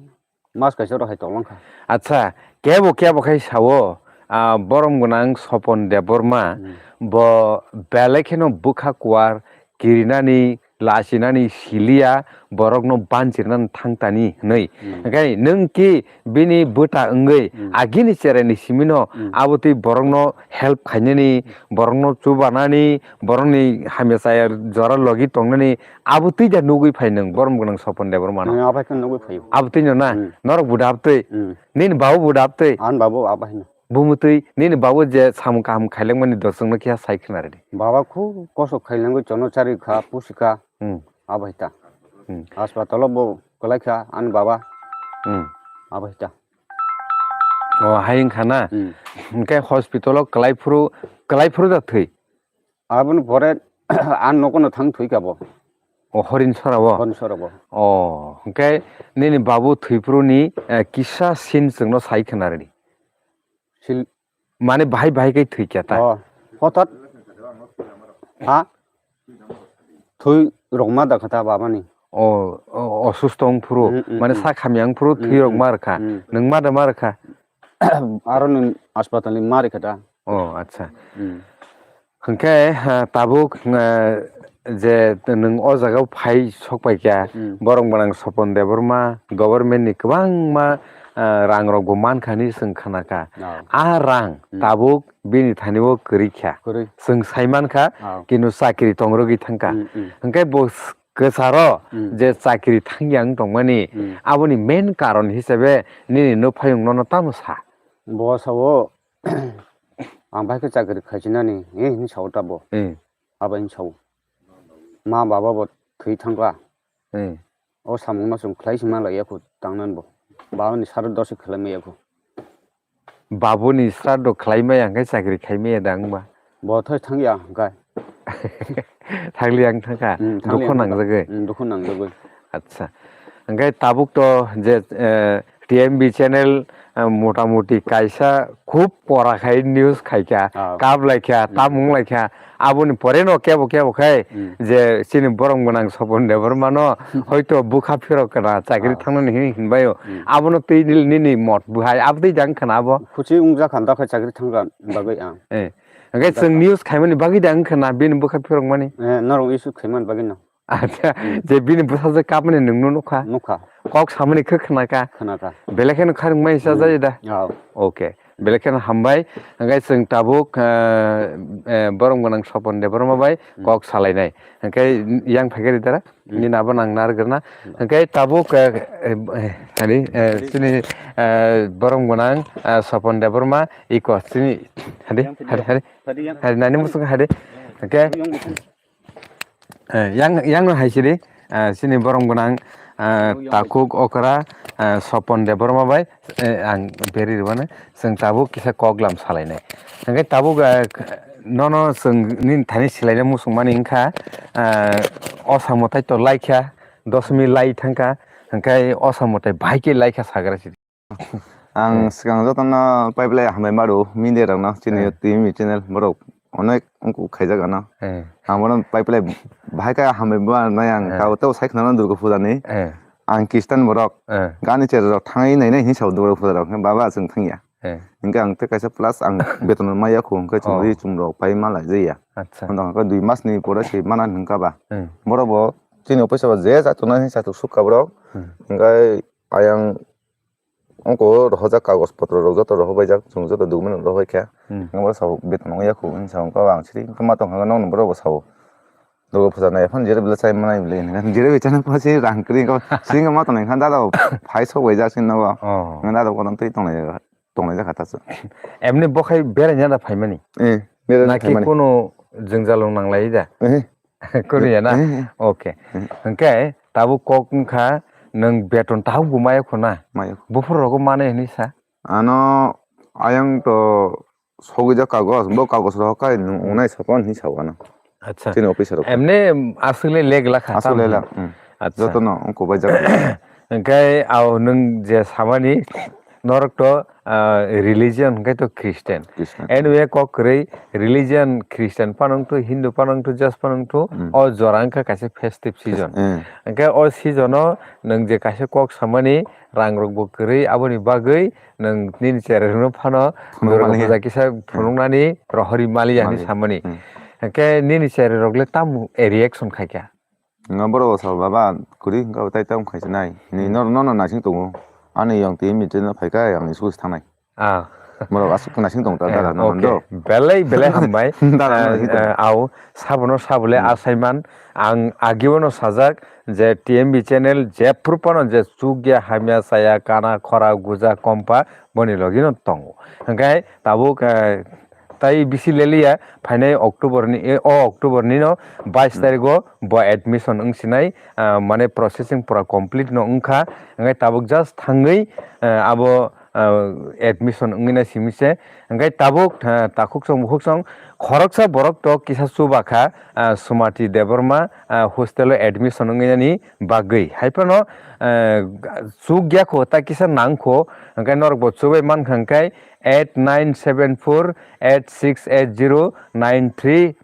mas kaisa oro hai tonglang kha. Acha, kebo kebo khai sao, ah, borom gwnang Sopon Debbarma, hmm, bo belai kheno bwkha kuar kirinani, lachinani siliya, borokno banchirnani thangtani hwnwi. Hmm. Hwnkhe nwng ki bini bwta wngwi, hmm, agini cheraini simino, hmm, abotwi borokno help khainani, borokno chubanani, borokni hamya chaya jora logi tongnani, abotwi da nugwi phai nwng borom gwnang Sopon Debbarmano? Nwng abai khe nugwi phaio. Abotwino na? Hmm. Norok bo da abotwi? Hmm. Nini babu bo da abotwi? Ani babu abai hino. Bumutwi nini babu je samung kaham khailangmani dosongno khe sai khna rwdi. Baba khu kosok khailangwi chono chari kha, pusi kha. Hmm. Abai ta. Hmm. Haspatalo bo kwlai kha ani baba. Hmm. Abai ta. O, hai wngkha na? Hmm. Hwnkhe hospital o kwlai phuru, kwlai phuru da thwi? Aboni pore ani nogo no thang thwi kha bo. O, Horinsora o? Horinsora bo. O, hwnkhe nini babu thwi phuru ni, eh, kisa scene chwngno sai khna rwdi. Sil- Mane bahai bahai khe thwi kha ta? O, hothat. Ha? Thwi rok ma da kha ta baba ni. O, o, osusto wng phuru, mm, mm, mane, mm, sak hamya wng phuru thwi rok, mm, ma rwkha. Mm. Nwng ma da ma rwkha? Aro nwng hospital ni ma rwkha da. O, acha. Mm. Hwnkhe, ha, tabuk, eh, je nwng o jaga o phai sok pai kha, mm, borom gwnang Sopon Debbarma, government ni kwbangma, eh, rang rok bo man kha hinwi chwng khna kha. Oh. A rang, mm, tabuk bini thani o kwrwi kha. Kwrwi. Chwng sai man kha, oh, kinu chakri tong rwgwi thang kha. Mm, mm. Hwnkhe bo s-, kwcharo, mm, je chakri thang ya wng tongmani, mm, aboni main karon hisabe nini nuphayung nono tamo sa? Bo sao, ang bai khe chakri khaichinani, eh, hinwi sao ta bo. Eh. Abo hinwi sao. Ma baba bo thwi thang kha. Eh. O samung no chwng khlai si ma lai ya khu tangnani bo. Baba ni sara dosi khlai ma ya khu. Babuni sraddho khlai maya hwnkhe chakri khai maya da wngba? Bo thoi thang ya hwnkhe. Thang liya wng thang kha? Hmm, thang liya wng thang kha. Dukhu nangjagwi? Hmm, dukhu nangjagwi. Acha. Hwnkhe tabuk to je, eh, T M B channel, eh, mota moti kaisa khub pora khai news khai kha, ah, kap lai kha, hmm, tamung lai kha. Aboni pore no kebo kebo khai, hmm, je chini borom gwnang Sopon Debbarma no hoito bwkha phirok kana chakri, ah, thangnani hinwi hinbaio. Hmm. Abono twi nil-, nini mot bwhai abo twi jang khana abo. Khuchi wngjak kha da khe chakri thangkha bagwi ang. Eh. Hwnkhe chwng news khaimani bagwi da wng khana bini bwkha phirokmani? Eh, norok issue khaimani bagwi no. Acha, hmm, je bini bwsajwk kapmani nwngno nukha? Nukha. Kok samani khe khna kha? Khna kha. Belai kheno kharwngmani sa, hmm, jai da? Oh. Okay. Belai kheno hambai. Hwnkhe chwng tabuk, eh, eh, borom gwnang Sopon Debbarma bai, hmm, kok salainai. Hwnkhe yang phaikhe ri dara? Hmm. Nini abo nang narwk rwna. Hmm. Hwnkhe tabuk, eh, eh, eh, hani, eh, chini, eh, borom gwnang, eh, Sopon Debbarma, iko chini, hadi, yang hadi, video. Hadi. Hadi yang. Hadi nani muchung hadi. Hwnkhe yang muchung. Eh, yang, yang no hai siri, eh, chini borom gwnang, eh, oh, yang takhuk okra, eh, Sopon Debbarma bai, eh, ang beri rwmani, chwng tabuk kisa koklam salainai. Hwnkhe tabuk, eh, nono chwng nini thani silaina muchung mani wngkha, eh, o samung tai to lai kha, dos minute lai thang kha, hwnkhe o samung tai bahai khe lai kha sagra siri. Ang, hmm, swkang jotono pipeline hambai maro, media rokno, chini, hmm, T V channel borok onek ongkuk khaijak ano. Hmm. Ang bono pipeline bahai khe hambai manai ang, hmm, tabo tei sai khna Durga puja ni. Hmm. Ang Christian borok, hmm, gani cherok thangwi nainai hinwi sao Durga puja rok, baba chwng thangya. Hmm. Hwnkhe ang tei kaisa plus ang beton maya khu hwnkhe chwng, oh, ri chum rok pai ma lai jaya. Acha. Hwnkhe dui mas ni pore se mana hwnkha ba. Hmm. Borok bo Chini office o je chatok nai chatok sukha borok. Hmm. Hingke ayang ongko rohorjak kagoj potro rok joto rohorbaijak, chwng joto document rok rohorbaikha. Hmm. Hingke bo sabo beton wngyakho hinwi sa wngkha, ang siri wngkha ma tongkha nokni borok bo sabo. Dugo phuja nai phano jere bwle chai manai bwle hinwi jere bai chana phano sini rang kwrwi wngkha, sini wngkha ma tongkha dada bo phai sok baijak sini nogo. Oh. Hingke dada bo kono twi tonglai tonglai jakha taso. Emni bo khai beraina da phaimani? Eh, beraina Naki phaimani. Kuno jwngjal rok nanglai da? Eh. Korea na? Eh, eh. Okay. Eh. Hwnkhe tabuk kok wngkha nwng beton tabuk bo maya khuna? Maya. Buphuru rogo manai hwnwi sa? Ano ayang to sogwi jak kagos, bo kagos rok kai nwng unai sokon hinwi sa ano. Acha. Chini officer rok. Emne aswk le leg lakha. Aswk le lak, hmm. Acha. Jotono wngkuk bai jak. Hwnkhe ao nwng je samani norok to, ah, religion hwnkhe to Christian. Christian. Anyway, kok kwrwi religion Christian phano wngthu, Hindu phano wngthu, Jews phano wngthu, hmm, o jora wngkha kaisa festive season. Eh. Hwnkhe o season o nwng je kaisa kok samani rang rok bo kwrwi aboni bagwi nwng nini cherai rokno phano phunuk mani. Dorgo puja kisa phunuknani rohorwi maliya hinwi mali. Samani. Hmm. Hwnkhe nini cherai rok le tamo reaction khaikha? Nga borok bo sal baba kwrwi hwnkha bo tai tamo khaisa nai. Ni hmm. Nor-, nono naising tongo. Ani yong twi meeting no phaikha ang school se thangnai. Ah. Borok aswk naising tongo ta eh, dara no okay. Do. Belai belai hambai. Dara no eh, naising tongo. Eh, au sabono sabole hmm. Asaiman ang agibo no sajak je T M B channel jephru phano je chukya hamya chaya kana khora guja kompa boni logi no tongo. Hwnkhe tabuk eh, Tai bisi leliya, phainai October ni, e, o October ni no bais hmm. Tarik o bo admission wng sinai, ah, mane processing pura complete no wngkha, hwnkhe tabuk just thangwi, ah, abo, ah, admission wngwi nai simi se, hwnkhe tabuk, ah, takhuk song bukhuk song khoroksa borok to kisa chuba kha, ah, Sumati Debbarma, ah, hostel o admission wngwi nani bagwi, hai phano, ah, chukya kho, ta kisa nang kho, hwnkhe norok bo chubai mankha, hwnkhe eight nine seven four eight six eight zero nine three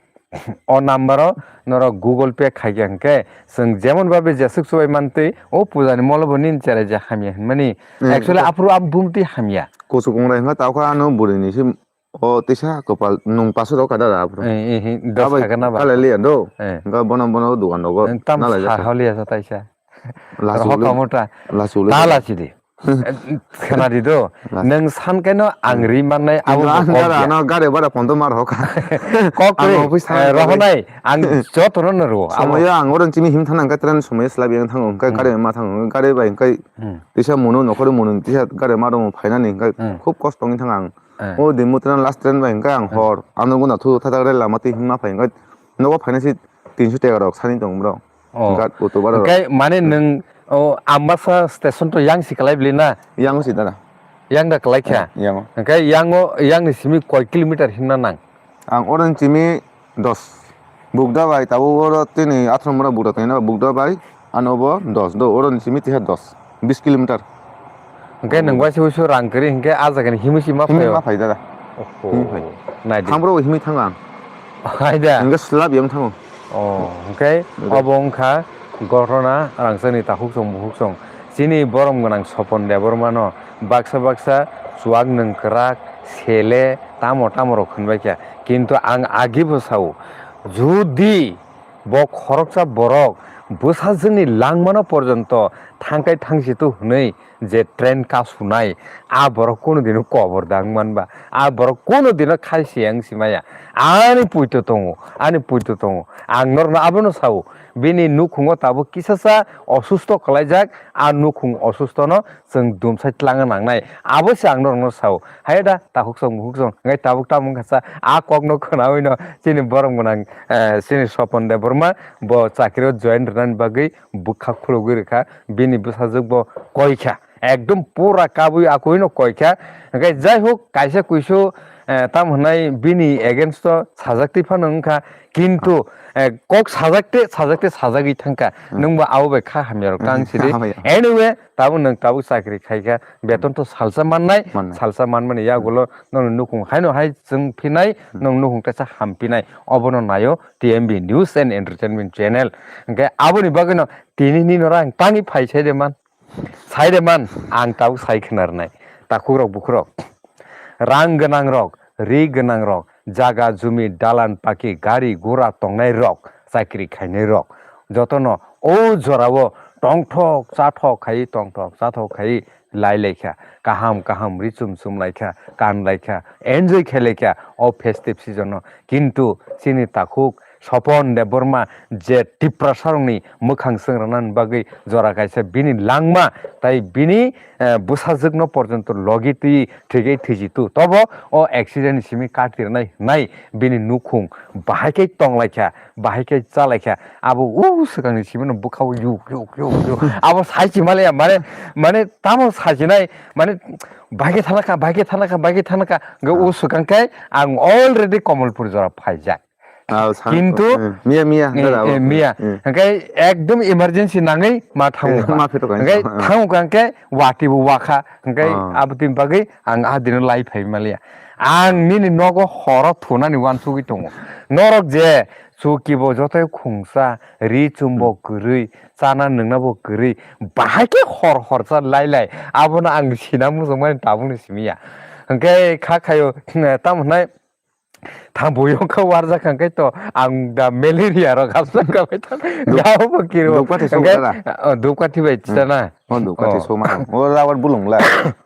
o number o norok Google Pay khaikha hwnkhe chwng jemon babe jeswk chubai mantwi o puja ni molo bo nini cherai je hamya hinmani. Hmm. Actually aphuru a bumtwi hamya. Kuchuk wngrai hwnkha tawkha ano bwrwi ni se o tisa kwpal nwng paso rok kada da aphuru. Eh, eh, eh, dos taka na ba? Kale liya do. Eh. Hwnkha bono bono dugan rogo. Eh, tam nalai sa jasa. Holiya sa taisa. Lasu rohok le. Kamota. Lasu le. Ta lasi di. Khna di do. Nwng san kaino ang ri mannai abo bo kok ya. Ano gari bara pondo mar hoka. Kok ri rohonai ang joto no nrwo. Somoyo ang oron chini him thana hwnkhe train somoyo slab yang thango hwnkhe gari ma thango gari bai hwnkhe tisa munu nokhoro munu tisa gari ma rong phainani hwnkhe khub kosto wngwi thang ang. O din mo train last train bai hwnkhe ang hor ano guna thu thatak rel lama twi himma phai hwnkhe nogo phainasi tinso tega rok sani tong bro. Oh. Gat auto bara rok. Hwnkhe mane nwng o Ambasa station to yang si kalai bili na? Yang si dada. Yang da kalai kha? Eh, yang o. Hwnkhe yang o, yang ni simi koi kilometer himna nang? Ang oro ni simi dos. Bugda bai tabuk oro tini athro mora bugda tongna bugda bai ano bo dos do oro ni simi tiha dos. Bis kilometer. Hwnkhe nwng waisa uisu rang kwrwi hwnkhe ah jaga ni himwi si ma phaio? Himwi ma phai dada. Oho. Himwi phai. Nai di. Thang bro himwi thang ang. Hai da. Hwnkhe slab yang thango. Oh, hwnkhe obo wngkha ghotona rangchakni takhuk song bukhuk song. Chini borom gwnang Sopon Debbarma no baksa baksa chuwak nwng kwrak, sele, tamo tamo rok hwnbai kha. Kintu ang agi bo sao, judi bo khoroksa borok bwsajwkni langmano porjonto thangkai thangsitu hwnwi je train kasunai, a borok kunu dino kobor da wng manba, a borok kunu dino khai se wng si maya. Ani puito tongo, ani puito tongo. Ang norokno abono sao, bini nukhungo tabuk kisasa osusto kwlaijak, a nukhung osustono chwng dumsai tlangna nangnai. Abo se ang norokno sao. Hai da, takhuk song, bukhuk song, hwnkhe tabuk tamo wngkha sa, a kokno khwnawino chini borom gwnang, eh, chini Sopon Debbarma, bo chakri o join rwnani bagwi bwkha khulugwi rwkha, bini bwsajwk bo koi kha. Ekdom pura kabui akwino koi kha. Hwnkhe jai hok, kaisa kuisu, eh, tamo hwnai bini against o sajak twi phano wngkha, kintu, eh, kok sajak te, sajak te sajagwi thangkha. Hmm. Nwngbo abo bai kha hamya rok tang sidi. Hamya. Anyway, tabuk nwng tabuk chakri khai kha, beton to salsa mannai, mannai. Salsa manmani yagulo nwng nukhung haino hai chwng phinai, hmm, nwng nukhung teisa ham phinai. Obono naio T M B News and Entertainment Channel. Hwnkhe aboni bagwino tini nini oro ang tangwi phai sai de man. Sai de man, ang tabuk sai khna rwnai. Takhuk rok, bukhuk rok. Rang gwnang rok, ri gwnang rok, jaga, jumi, dalan, paki, gari, gura tongnai rok, chakri khainai rok. Jotono o jorao tongthok chathok khai, tongthok chathok khai lai lai kha, kaham kaham ri chum chum lai kha, kan lai kha, enjoy khai lai kha o festive season no. Kintu chini takhuk Sopon Debbarma je Tiprasarokni mwkhang swngrwnani bagwi jora kaisa bini langma tai bini, eh, bwsajwkno porjonto logi twi thwigwi thwijitu. Tobo o accident ni simi katirnai hwnai bini nukhung bahai khe tonglaikha, bahai khe chalaikha. Abo o swkangni simino bwkhao yuk yuk yuk yuk. Abo sai si maliya, mane, mane tamo sajinai, mane bahai khe thanakha, bahai khe thanakha, bahai khe thanakha. Hwnkhe o swkang khe ang already Kamalpur jora phaijak. Ah, sa-, Kintu, eh, miya, miya, eh, dada, eh, oh, miya. Eh. Hwnkhe ekdom emergency nangwi ma thango Eh, kha. Ma pheto kaisa, Hwnkhe eh. Thango kha hwnkhe wati bo wakha. Hwnkhe Ah. Abotni bagwi ang a dino lai phai maliya. Ang nini nogo horo thunani uansugwi tongo. Norok je chuki bo joto khungsa, ri chum bo Hmm. kwrwi, chana nwngna bo kwrwi, bahai khe hor horsa lai lai. Abono ang sina muchungmani tabukni simi ya. Hwnkhe kha khaio, tamo hwnai, Thang buyo kha warjak kha khe to ang da malaria rok hapjak kha bai tang. Duk-, Gao bo kiro. Dukpati sok Hwnkhe, dada. Oh, dukpati bai Hmm. chita na. Oh, dukpati Oh. sok ma. Oh, rawar bulung la.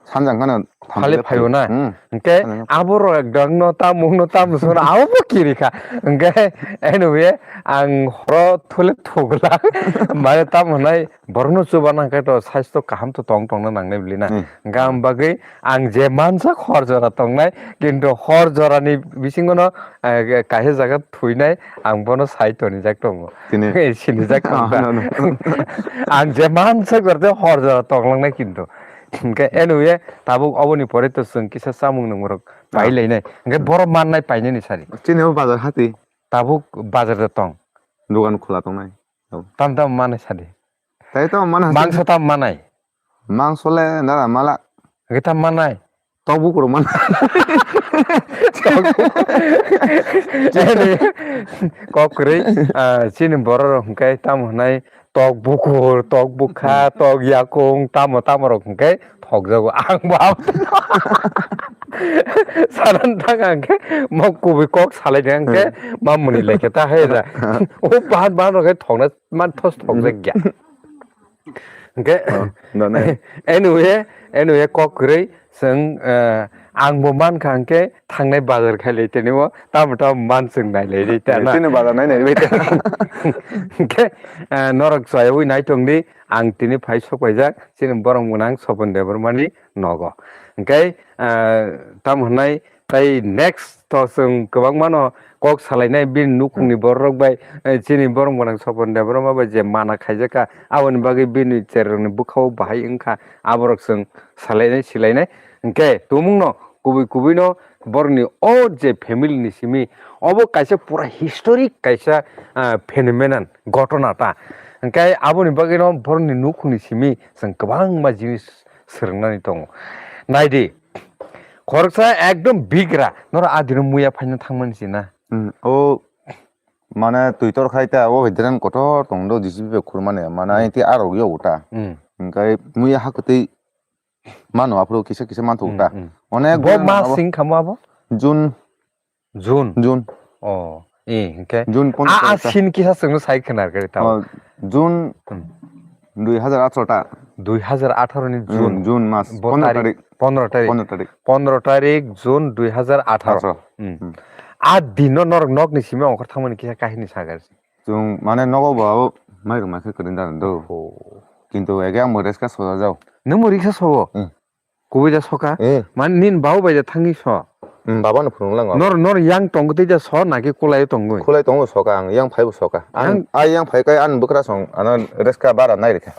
Sanjang khana thang Phale dukpati. phayo na. Hmm. Hwnkhe Sanjang. Abo rok dang no tamo no tamo sono abo bo kiri kha. Hwnkhe anyway ang horo thule thugla. Mane tamo nai Borokno chuba nang khe to saisto kaham to tong tongna nangnai bwlwi na. Hmm. Hwnkhe ang bagwi ang je mansak hor jora tongnai, kintu hor jorani bisingono, eh, kaisa jaga thuinai, ang bono sai tonijak tongo. Tini. Sinijak Ah, tongkha. No, no. Ang je mansak jora tei hor jora tonglangnai kintu. Hwnkhe anyway, tabuk oboni pore to chwng kisa chamung nungmorok Ah. pailainai. Hwnkhe Hmm. borok mannai painani sari. Chini o bazar hati. Tabuk bazar de tong. Dogan khula tongnai. Tam tam manai sadi. Tai to mana Mangso tam manai. Mangso le nara mala. Hwnkhe tam manai. Tok bukur mana. Kok kwrwi, ah, chini borok rok hwnkhe tamo hwnai tok bukur, tok bukha, Hmm. tok yakung, tamo tamo rok hwnkhe thokjago. Ang bo abo sanan thang ang khe mo kubui kok salai de ang khe Hmm. mamuni lekhe ta hai da. O bahan bahan rok khe thokna Man thos thok jak ya. Hwnkhe Oh, no, no. Anyway, anyway, kok kwrwi chwng, eh, ang bo man kha hwnkhe thangnai bazar khai lai tini bo tamo tamo man chwng nai lai ri ta na. Chini bazar nai nai bai ta. Hwnkhe, eh, norok chayui nai tong di, ang tini phai sok paijak, chini borok mwnang Sopon Debbarmani nogo. Hwnkhe, eh, tamo hwnai, Tai next to chwng kwbangmano kok salainai bini nukhungni bororok bai, eh, chini borok mwnang Sopon Debbarma bai je mana khaijak kha, aboni bagwi bini cherairokni bwkhao bahai wng kha, aborok chwng salainai silainai. Hwnkhe tumungno kubui kubuino borokni o je family ni simi obo kaisa pura historic kaisa, ah, phenomenon, ghotona ta. Hwnkhe aboni bagwino borokni nukhungni simi chwng kwbangma jinis swrwngnani tongo. Naidi, Khoroksa ekdom bigra, norok a dino muya phaina thangmani se na? Hmm, o mane twi tor khai ta, o hai dren kotor tong do, J C B bai khurmani, mane Hmm. ayang twi arok yago ta. Hmm. Hwnkhe muya ha kwtwi mano, aphuru kisa kisa manthok Hmm, ta. Hmm. Onek Bo dren mas abo sing khamo abo? June. June. June. Oh, eh, hwnkhe. June pondro A, a tarik ta. Sin kisa chwngno sai khwna rwgwi tamo. Oh, June Hmm. dui hazar atharo ta. Dui hazar atharo ni Hmm, June. June mas, Bo pondro tarik, tarik. Pondro tarik. Pondro tarik. Pondro tarik June dui hazar atharo. Atharo. Hmm. Hmm. A dino norok nokni simi ongkhor thangmani kisa kahini sagar. Chwng mane nogo bo abo mairum maikhe kwrwng da do. Oh. Kintu ege ang bo rest kha soja jao. Nwng bo riksa sobo? Hmm. Kubui da soka? Eh. Man nin bau bai da thangwi so? Hmm, baba no phunuk lango. Nor, nor yang tong tei da so naki kulai tongwi? Kulai tongo soka ang, yang phai bo soka. Ang, Yang a yang phai kai an bwkra song, ano rest kha bara nai rikha.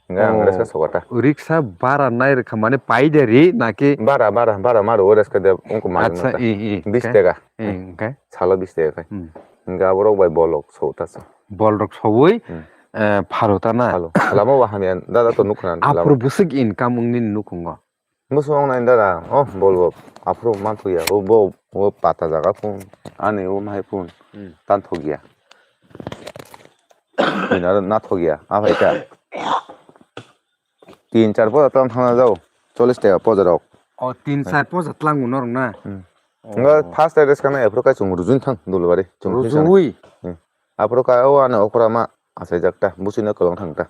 Nga ang Oh, rest kha soka ta. Riksa bara nai rikha mane pai de ri naki? Bara, bara, bara maro rest kha de ungko mari Acha, mata. I, i, Bis okay. Tega. I, okay. Salo bis tega kai. Hmm. Nga borok bai bolok so ta sa. Bolrok sowui, Hmm. eh, pharo ta na? Phalo. Lama bo hamya, da, da to nukha na, Aphuru lama. Bwswk income wngni nukhungo? Bwswk wngnai dada, oh, bol bo aphuru manthuya, o bo, o pata jaga phun, ani o mahai phun, Hmm. tanthokya. Bini aro nathokya, a phaikha. Tin char poja tlam thangna jao, chollish taka poja rok. O, tin char poja tlango norok na? Hmm. Oh. Nga first address kana aphuru kai chwng rujuni thang Dulbari, chwng Rujuwi? Hmm. Aphuru kai o ani okra ma, Achaijak ta, buchino kwlwng thang ta.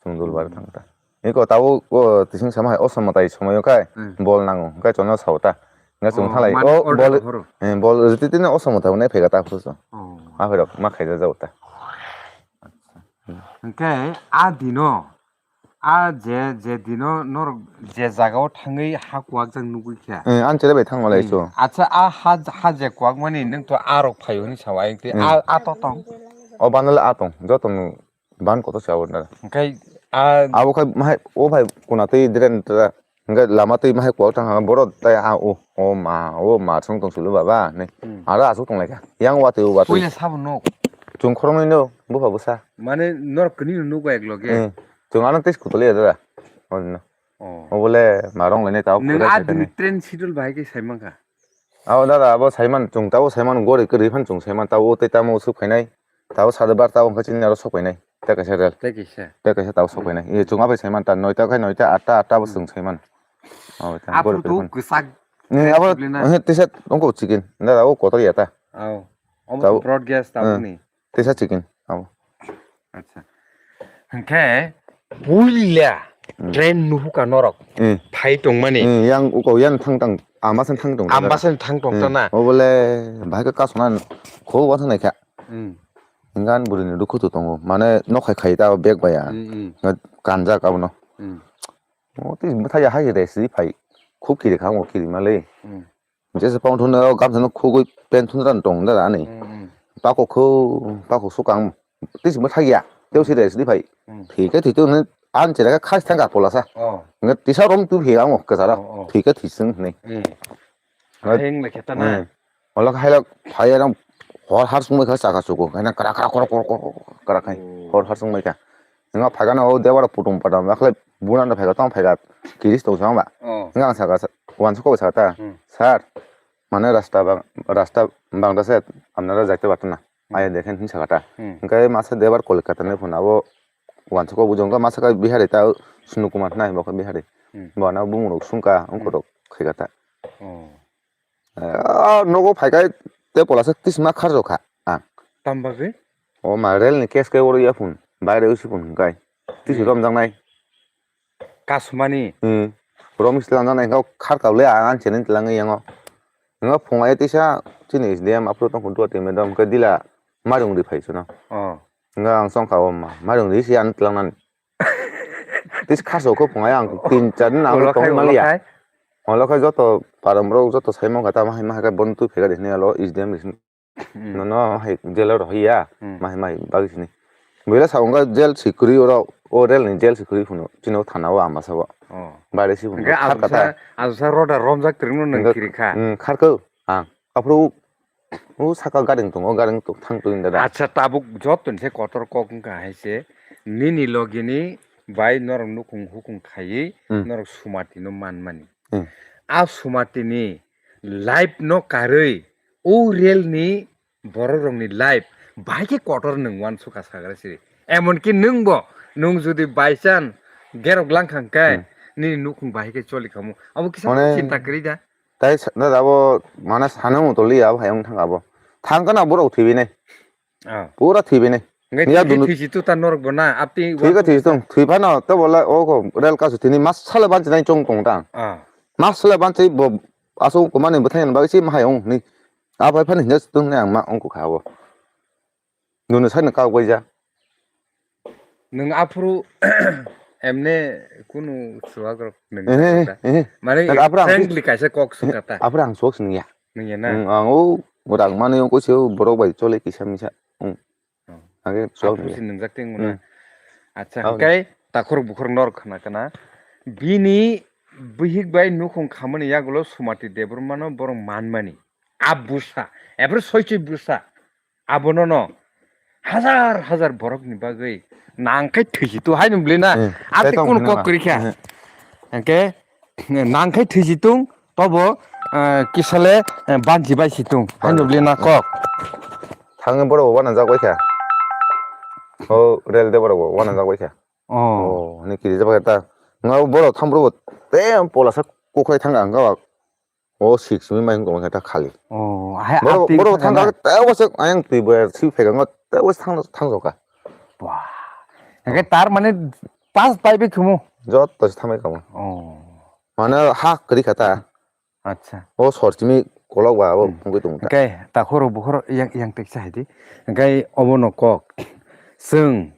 Chwng dulbar thang ta. Eko tabuk o tising sama hai o somo tai somoyo khai Hmm. bol nango. Khai chono sao ta. Nga chwng Oh, thalai mane o order bol horo. eh, bol riti tini o somo tai nai phega ta phuso. Oh. A phai rok ma khaija jao ta. Hwnkhe a dino, a je, je dino norok je jagao thangwi ha kuwak jak nugwi kha. Eh, an chere bai thang malai Hmm. so. Acha a ha, ha je kuwak mani nwng to a rok phai hwnwi sao ayang twi Hmm. a, a to tong. O banal a tong, joto no ban kotor se abo na. Hwnkhe a abo khai mahai o phai kuna twi drain tra. Hwnkhe lama twi mahai kuwak thang ha borok tai a o, o ma, o ma song tong sulu baba ne. Hmm. Aro asuk tong lai kha. Yang watwi o watwi. Puila sabo nok. Chwng khoroknwi no bupha bwsa. Mane norok kwnwi no nugo ek loge. Hmm. Chwng ano tei skutuli ya dada. Ono. Oh. Obole marong lene tao Nwng pura a khaikani. Dini train schedule bahai khe sai mankha. Abo dada abo saiman chwng tao saiman gori kwrwi phan chwng saiman tao tei tamo usuk khainai. Tao sade bar tao wngkha chini aro sok painai. Tei kaisa rel. Tei kaisa. Tei kaisa tao sok painai. Ye chwng abai saiman ta noita khai noita atta atta bo chwng saiman. Abo ta gori Aphuru kwrwi to phan. Kwchak Ni abo Chiklina. Ohe tisa wngkha chicken. Dada o kotor ya ta. Ao. Omo Tao. To broad gas tao Hmm. ni. Tisa chicken. Abo. Acha. Hwnkhe puila Hmm. train nuhuka norok Hmm. phai tongmani. Hmm, yang uko yan thang tang, ambasan thang tong. Ambasan thang tong Hmm. tana. Obole bahai ka kasona kho wa thang naikha. Hmm. Ngan buri ni dukhu tu tongo. Mane nokhai khai ta bag baya. Hmm, hmm. Nga kanjak abono. Hmm. O tei bwthai ya hai resi phai. Khub kiri kha o kiri male. Hmm. Jesa pang thun o gamsa no khugui pen thun ran tong da ani. Hmm, hmm. Pako khu pako sukang. Tei simo thagya. Tei si resi phai. Hmm. Thike thito ne an chera kha khas thang ka pola sa. Oh. Nge tisa rom tu phi ang o kasa ra. Oh, oh. Thike thising ne. Hmm. Nge Heng le kheta na. Hmm. Ola kha hailok phai rang hor har sungbai kha saka suku. Kaina kara kara kara kara kara kara khai. Oh. Hor har sungbai kha. Nga phaikano o debaro putum patam bakhle bunano phaika tong phaika kiris tong song ba. Oh. Nga ang saka sa-, wansa ko saka ta. Hmm. Sir, mane rasta bang, rasta bangda se apnara jaite parto na. Hmm. Aya dekhen hin saka ta. Hmm. Hingke masa debar Kolkata ni phone abo wansa ko bujong ka masa ka Bihari ta Sunu Kumar nai bo ka Bihari. Hmm. Bo na bumung rok sungka Hmm. ongko rok khaika ta. Oh. Ah, nogo phaikai te pola se tisma kharjokha ang. Tam bagwi? O ma rel ni case kai oro ya phun, baire usi phun kai. Tisi Hmm. romjaknai. Kasumani? Hmm. Rom is lanjaknai kau khar kau le ang an chene tilang yango. Ngo phungai tisa chini S D M apro tong khun duati madam ke dila marung ri phai suno. Oh. Nga ang song kha o ma, marung ri si an tilang nan. Tis khaso kho phungai ang tin char na Olo tong khai, olo maliya. Khai. Olo khai joto param rok joto saimang kha tamo hai ma hai bon tu phega de hini alo is dem is. Hmm. No no hai jelo ro hiya. Hmm. Mai mai bagi sini. Boila sa ongga jel sikri oro o rel ni jel sikri phunu chino thana o ama sabo. Oh. Bare si phunu. Enggak khar kata. Azusa roda romjak tringno nang Enggak, kiri kha. Hmm, khar ko. Ang. Aphuru O saka garing tongo, garing tong thang tong dada. Acha tabuk joto ni se kotor kok wngkha hai se nini logi ni bai norok nukhung hukhung khaiwi Hmm. norok sumati no man mani. Hmm. A sumati ni life no karwi o real ni borok rok ni life bai khe kotor nwng uansukha sagra siri. Emon ki nwng bo nwng jodi by chance gerok lang kha hwnkhe Hmm. nini nukhung bai khe choli khamu. Abo kisa Mane chinta kwrwi da. Tai sa-, da, da, abo mane sana motoli abo hai wng thang abo. Thang kana borok thwi bini. Ah. Pura thwi bini. Ngai Niya thwi dunu thwi si tu ta norok bo na, apti Thwi ka thwi tong, thwi phano, to bola, o ko, rel kasu thini mas sale ban chinai chong tong tang. Ah. Mas sale ban chai bo, aso ko mane bwthai ba si mahai ong ni. Abai phani hinja tung ne ang ma ong ko kha abo. Nunu sai no kok bai ja. Nwng aphuru emne kunu chuwak rok nwng Eh, eh, eh. Mane Nang aphuru ang frankly kaisa kok swngkha ta. Aphuru ang chuwak swngya. Nwngya na? Hmm, ang o rang mani ko se borok bai chole kisa misa. Hmm. Oh. Age chuwak Aphuru nungya. Si nwngjak tei wngmano. Hmm. Acha, Okay. Hwnkhe takhorok bukhorok norok khna kana. Bini bihik bai nukhung khamani yagulo Sumati Debbarmano borok manmani. A bwsa, ephuru soichwi bwsa. Abono no hajar hajar borok ni bagwi nang khai thwisi tu hai nung bwlwi na. Hmm. Ate Tei tong kun hwnwi kok ma. Kwrwi kha. Hmm. Hwnkhe nang khai thwisi tung tobo, eh, kisale, eh, banji bai si tung hai nung bwlwi na kok. Thangwi borok bo wanajak bai kha. O rel de borok bo wanajak bai kha. Oh. Oh, ni kiri jaba ta. Nga borok tham borok bo te pola sa kukhai thang ang ga. O six mi mai wngkha ta khali. Oh, hai Borok, atwi borok wngkha thang na? Kha, tei wasuk ayang twi bo si phega ngo, tei wasuk thang, thang joka. Wah. Hingke tar mane pass bai bai khumu. Jotto se thamai kamo. Oh. Mane ha kwrwi kha ta. Acha. O sor chimi kolok ba abo Hmm. Wngwi tongo ta. Hingke takhoro bukhoro yang, yang teksa hai di. Hingke obono kok. Chwng,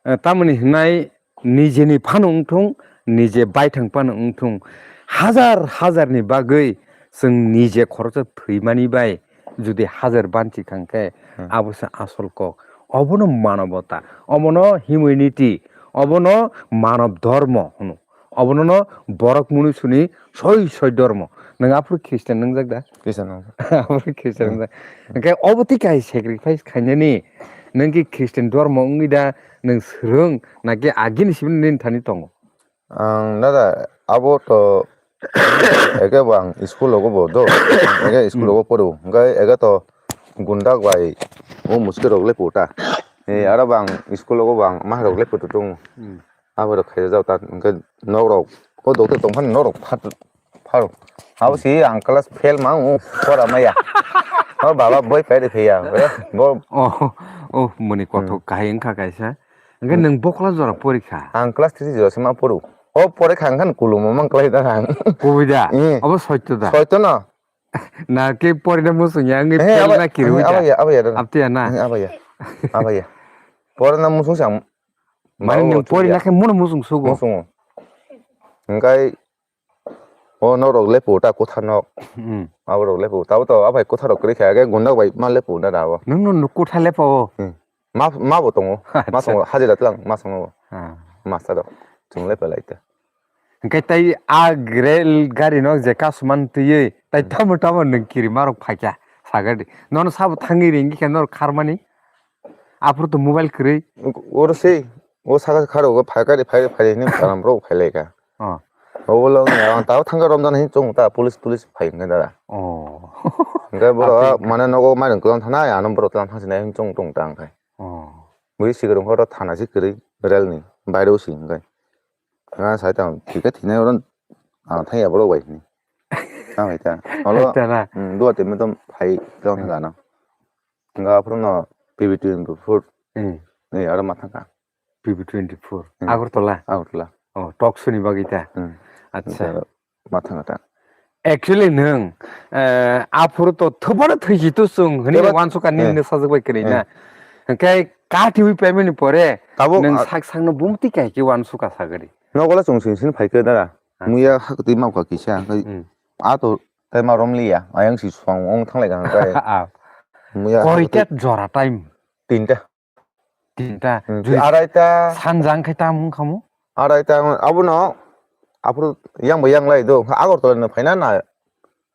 eh, tamoni hinai nijeni phano wngthung, nije baithang phano wngthung, hazar hazar ni bagwi chwng nije khoroksa thwimani bai jodi hazar banchi khang khe, Hmm. abo se asol kok. Obono manobota, obono humanity, obono manob dhormo hwno. Obono no borok munusuni soi soi dhormo. Nwng aphuru Christian nwngjak da? Christian nwngjak. Aphuru Christian Hmm. nwngjak. Hingke obo twi kahi sacrifice khainani nwng ki Christian dhormo wngwi da nwng swrwng na ki agini simi nini thani tongo? Ang dada abo to eke bo ang school rogo bo do. Eke school Hmm. rogo poro. Hingke eke to gundak bai o muske rok le puta. E Hmm. aro bang school rogo bang ma rok le putu tung. Hmm. Abo rok khaijak ta hingke nok rok o doctor tong phano nok rok phat pharo. Abo si ang class fail ma o pora maya. O baba boi pai de phiya. Bo Oh, oh, moni kothok Hmm. kahai wngkha kaisa. Hingke Hmm. nwng bokla jora porikha? Ang class three jora se ma poru. O porikha wngkha kulumo mang klai da ang. Kubui da? Eh. Obo soito da? Soito no. Na ke porina musung ya, wngwi Eh, fail abo, na kirui eh, da? Abo ya, abo ya, da. Abtiya na? Eh, abo ya. Abo ya. Porina musung sam. Mane Bawo nwng tu porina ya. Khe mono musung sugo? Musungo. Hingkai o nok rok lepo ta kotha nok. Hmm. Abo rok lepo. Tabo to abai kotha rok kwrwi kha, age gundak bai ma lepo na da abo. Nwng no nuk kotha lepo o? Hmm. Ma, ma bo tongo. Ma Acha. Tongo, hajira tlang, ma songo. Ah. Master rok. Chwng lepo lai ta. Hingke tai a rel gari no je kasumani twiwi, tai Hmm. tamo tamo nwng kiri ma rok phaikha, sagadi. Nono sabo thangwi ringkhe norok kharmani? Aphuru to mobile kwrwi. Oro sei, o saka kharo, o phai kari phai phai hinwi kalam rok phai lai kha. Oh. Obo lo wngya, ang tabo thangkha romjana hinwi chong ta, police, police phai hwnkhe dada. Oh. Hwnkhe borok Aphuru mane nogo mairum kwlwng thanai, ano borok tlang thangsinai hinwi chong tong ta hwnkhe. Oh. Bui sikrwng khe oro thana se kwrwi, rel ni bairo se hwnkhe. Nga sai tang thika thinai oro, ah, thangya borok bai hinwi. Tang hai ta. Olo, Hai ta na? Hmm, duar twi mithom phai tong Hmm. gana. Nga aphuru no P B twenty-four. Hmm. Ni aro ma thangka. P B twenty-four. Hmm. Agartala? Agartala. Oh, talk show ni bagwi ta? Hmm. Acha. Acha, ma thangka ta. Actually, nwng, eh, aphuru to thupano thwisi tu chwng hwnwi Theba-, wansukha nini eh. Sajak bai kwrwi Eh. Na. Hwnkhe kathiwi paimani pore Tabuk nwng a- sak sakno bumti kaiki wansukha sagari. Nogola chwng sini sini phaikhe dara. Ah. Muya hakwtwi mangkha kisa, hwnkhe Hmm. A to tai ma romliya, ayang si swang ong thanglai kha hwnkhe. Ah. Muya Koita hakwtwi jora time? Tinta. Tinta. Hmm, Jui araita. Sanjang khe tam wng khamu? Araita wng, abono aphuru yang bo yang lai do. Agartala no phaina na.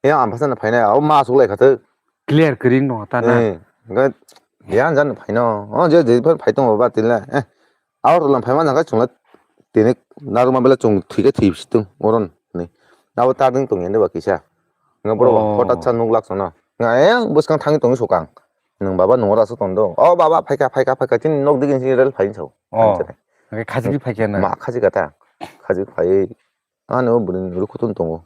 Yang Ambasa no phaina. Abo ma asuk lai khathok. Clear kwrwi wng tong ta na? Eh, hwnkhe yang jan phaino. O je je phai tongo ba tinla. Eh, Agartala no phaima nangkha chwngla tini narwkma bela chwng thwikhe thwi si tung oron ni. Abo ta ding tong ya ba kisa. Nga borok Oh. Hotat sa nuk lak sono. Nga yang bwskang thangwi tongwi sukang. Nwng baba nungora aswk tong do. O baba phaikha, phaikha, phaikha, chini nok digi si rel phai sao. Oh. Ang chene. Hwnkhe khajigwi phaikha na? Ma khajika ta. Khajik phai. Ano bwrwi rukutun tongo.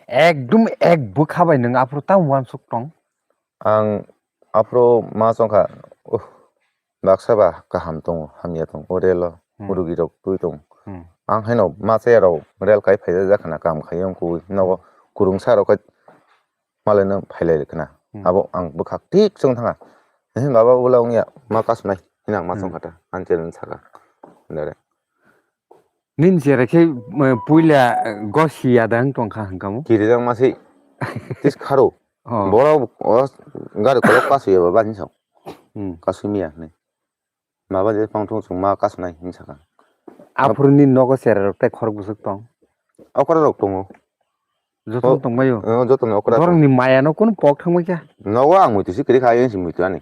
Ekdum ek bwkha bai nwng aphuru tamo wansuk tong? Ang aphuru ma chongkha. Uh, baksa ba kaham tongo, hamya tongo. O relo Hmm. Rugi rok twi tongo. Hmm. Ang haino ma chaya rok rel kai phai jak khana kam khai wng kui. Nogo kurungsa rok kai Malai no phailai khna. Hmm. Abo ang bwkhak thik chwng thanga. He baba ula wngya ma kasumnai. Hina ang ma Hmm. Chwng kha ta. Ang chwng saka. Dare. Nin jera khe, eh, puila, eh, gosi ya dang tong kha hwnkha mo? Kirijak ma si. Tis kharo. Oh. Borok o gari kolok kasu ya baba hinsa. Hmm. Kasumi ya hwnwi. Maba je tong thung chwng ma kasnai hinwi sakha. Aphuru ni nogo chera rok tei khorok bwswk tong? Okra rok tongo. Joto no tong baio? O, joto no okra tong. Borok ni maya no kunu pok thang bai kha? Nogo ang muitu si kwrwi kha, ayang si muitu ani.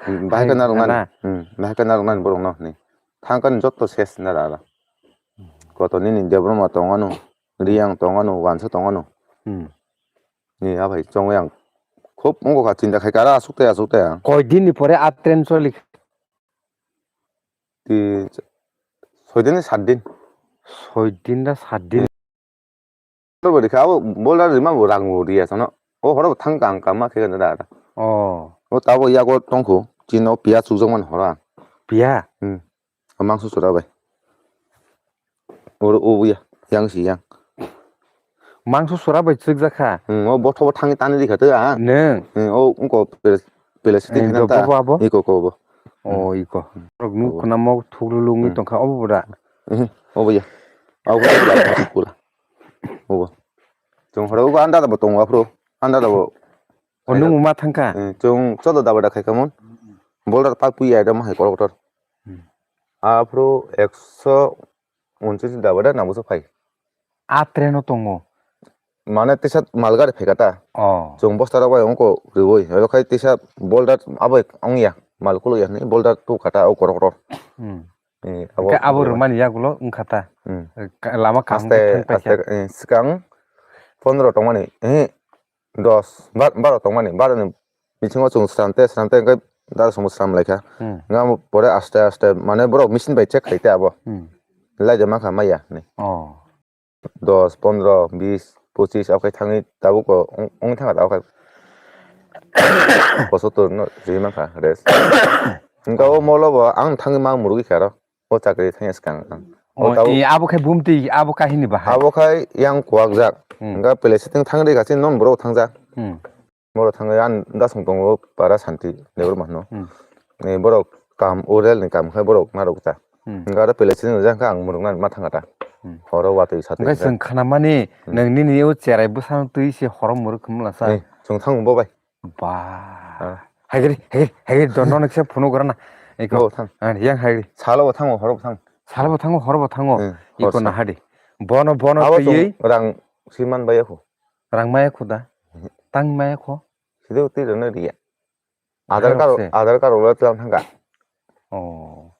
Hmm, bahai khe narwk nani. Hmm, bahai khe narwk nani borok no hinwi. Thang khe joto ses na rara. Kotor nini Debbarma tong ano, Riyang tong ano, Wansa tong ano. Hmm. Ni abai chongwi ang khub wngkha chinta khai kara aswk tei aswk tei ang. Koi din ni pore a train choli? Ti soi din sat din. Soi din da sat din. Abo rikha abo boulder rima bo rang bo riya sano. O horo thang kang kama khe da da. Oh. O tabo yago tongkho chino piya chukjak man hora. Piya? Hmm. O mangso sura bai. Oro o ya, yang si yang. Mangso sura bai chwk jakha. Hmm, o botho bo thangwi tani rikha tei a. Neng. Hmm, o ungko pele, pele sitting Eh, hinang ta. Dobo abo? Iko ko bo. O iko. Rok nuk khna mo thuglu lungwi tongkha obo bura. Hmm, obo ya. Obo ya. Obo. Chwng horo obo anda da bo tongo aphuru. Anda da bo. O nung ma thangkha? Eh, chwng chodo daba da khai kamon. Boulder pak pui ya da ma hai kotor kotor. Hmm. Aphuru ekso unchis daba da nabo phai. A train o tongo. Mane tisa malgari phai kata. Oh. Chwng bosta rok bai ongko riwi. Elo khai tisa boulder abo ongya. Mal kulo ya ni boulder tu kata o kotor kotor. Hmm. Eh, abo Hwnkhe abo rwmani yagulo wngkha ta. Hmm. Ka-, lama kaham Aste, khe thang paikha. Aste, eh, swkang pondro tongmani, eh, dos, bar-, baro tongmani, baroni bisingo chwng sram te, sram te, hwnkhe dara somo sram laikha. Hmm. Hwnkhe amo pore aste, aste, mane borok machine bai check khai te abo. Hmm. Laida mankha maya hinwi. Oh. Dos, pondro, bis, pochis, okai thangwi tabuk o wng, wng thangkha ta okai. Pochottor no rwi mankha rest. Hwnkhe o molo bo ang thangwi mang murugwi kha aro. O chakri thangya swkang ang. O O, tabuk e, abo khai bumtwi, abo kahini bahai. Abo khai yang kuwak jak. Hmm. Hwnkhe pele sitting thangri kha chini non borok thangjak. Hmm. Borok thangwi ang dasong tongo para santi Debbarma hwno. Hmm. Ni borok kam o rel ni kam khai borok narwk ta. Hmm. Hwnkhe aro pele sitting rijak khe ang muruknani ma thangkha ta. Hmm. Horo watwi satwi Hwnkhe rijak. Chwng khnamani Hmm. nang nini o cherai bwsano twi se horo muruk khumla sa. Eh, chwng thango bo bai. Ba. Ah. Haigri, haigri, haigri, don, don, kisa phunuk rana. Iko. Bo thang. Ah, yang haigri. Salo bo thango, horo bo thang. Salo bo thango, horo bo thango. Hmm, Iko hor sa. Nahadi. Bono, bono Abo twiwi. Chwng rang si man bai yakho. Rang maya kho da. Mhm. Tang maya kho. Side twi rano riya. Adhar Rok card, se. Adhar card wala tlang thangka. Oh.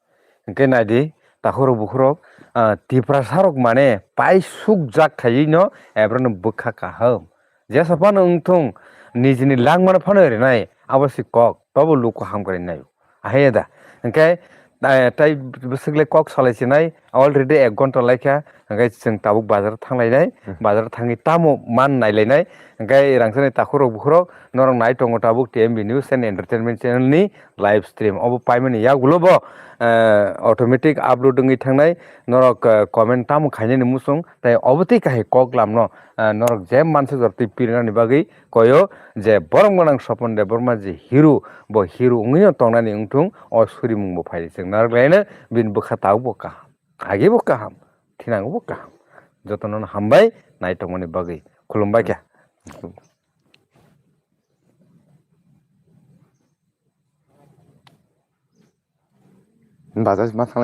Hwnkhe naidi, takhurok bukhurok, ah, Tiprasa rok mane paisuk jak khaiwi no, ebrano bwkha kaham. Jesa phano wngthung, nijini langmano phano rinai, abo se kok, tobo luku hamkrai nai. Ahai da. Hwnkhe, eh, tai bwswk le kok salai sinai, already ek gonta laikha, hwnkhe chwng tabuk bazar thanglainai, Hmm. bazar thangwi tamo man nailainai, hwnkhe rangchakni takhurok bukhurok, norok nai tongo tabuk T M B News and Entertainment Channel ni live stream. Obo paimani yagulo bo, eh, automatic upload wngwi thangnai. Norok, eh, comment tamo khainani muchung, tai obo tei kahai kok lamno, eh, norok je mansa jor twi pirinani bagwi koyo je borok gwnang Sopon Debbarma je hero, bo hero wngwino tongnani wngthung, o surimung bo phai chwng narwk laino bini bwkha tabuk bo kaham, agi bo kaham, thinango bo kaham. Jotono hambai nai tongmani bagwi. Khulumbai kha. Bazar ma thanglai.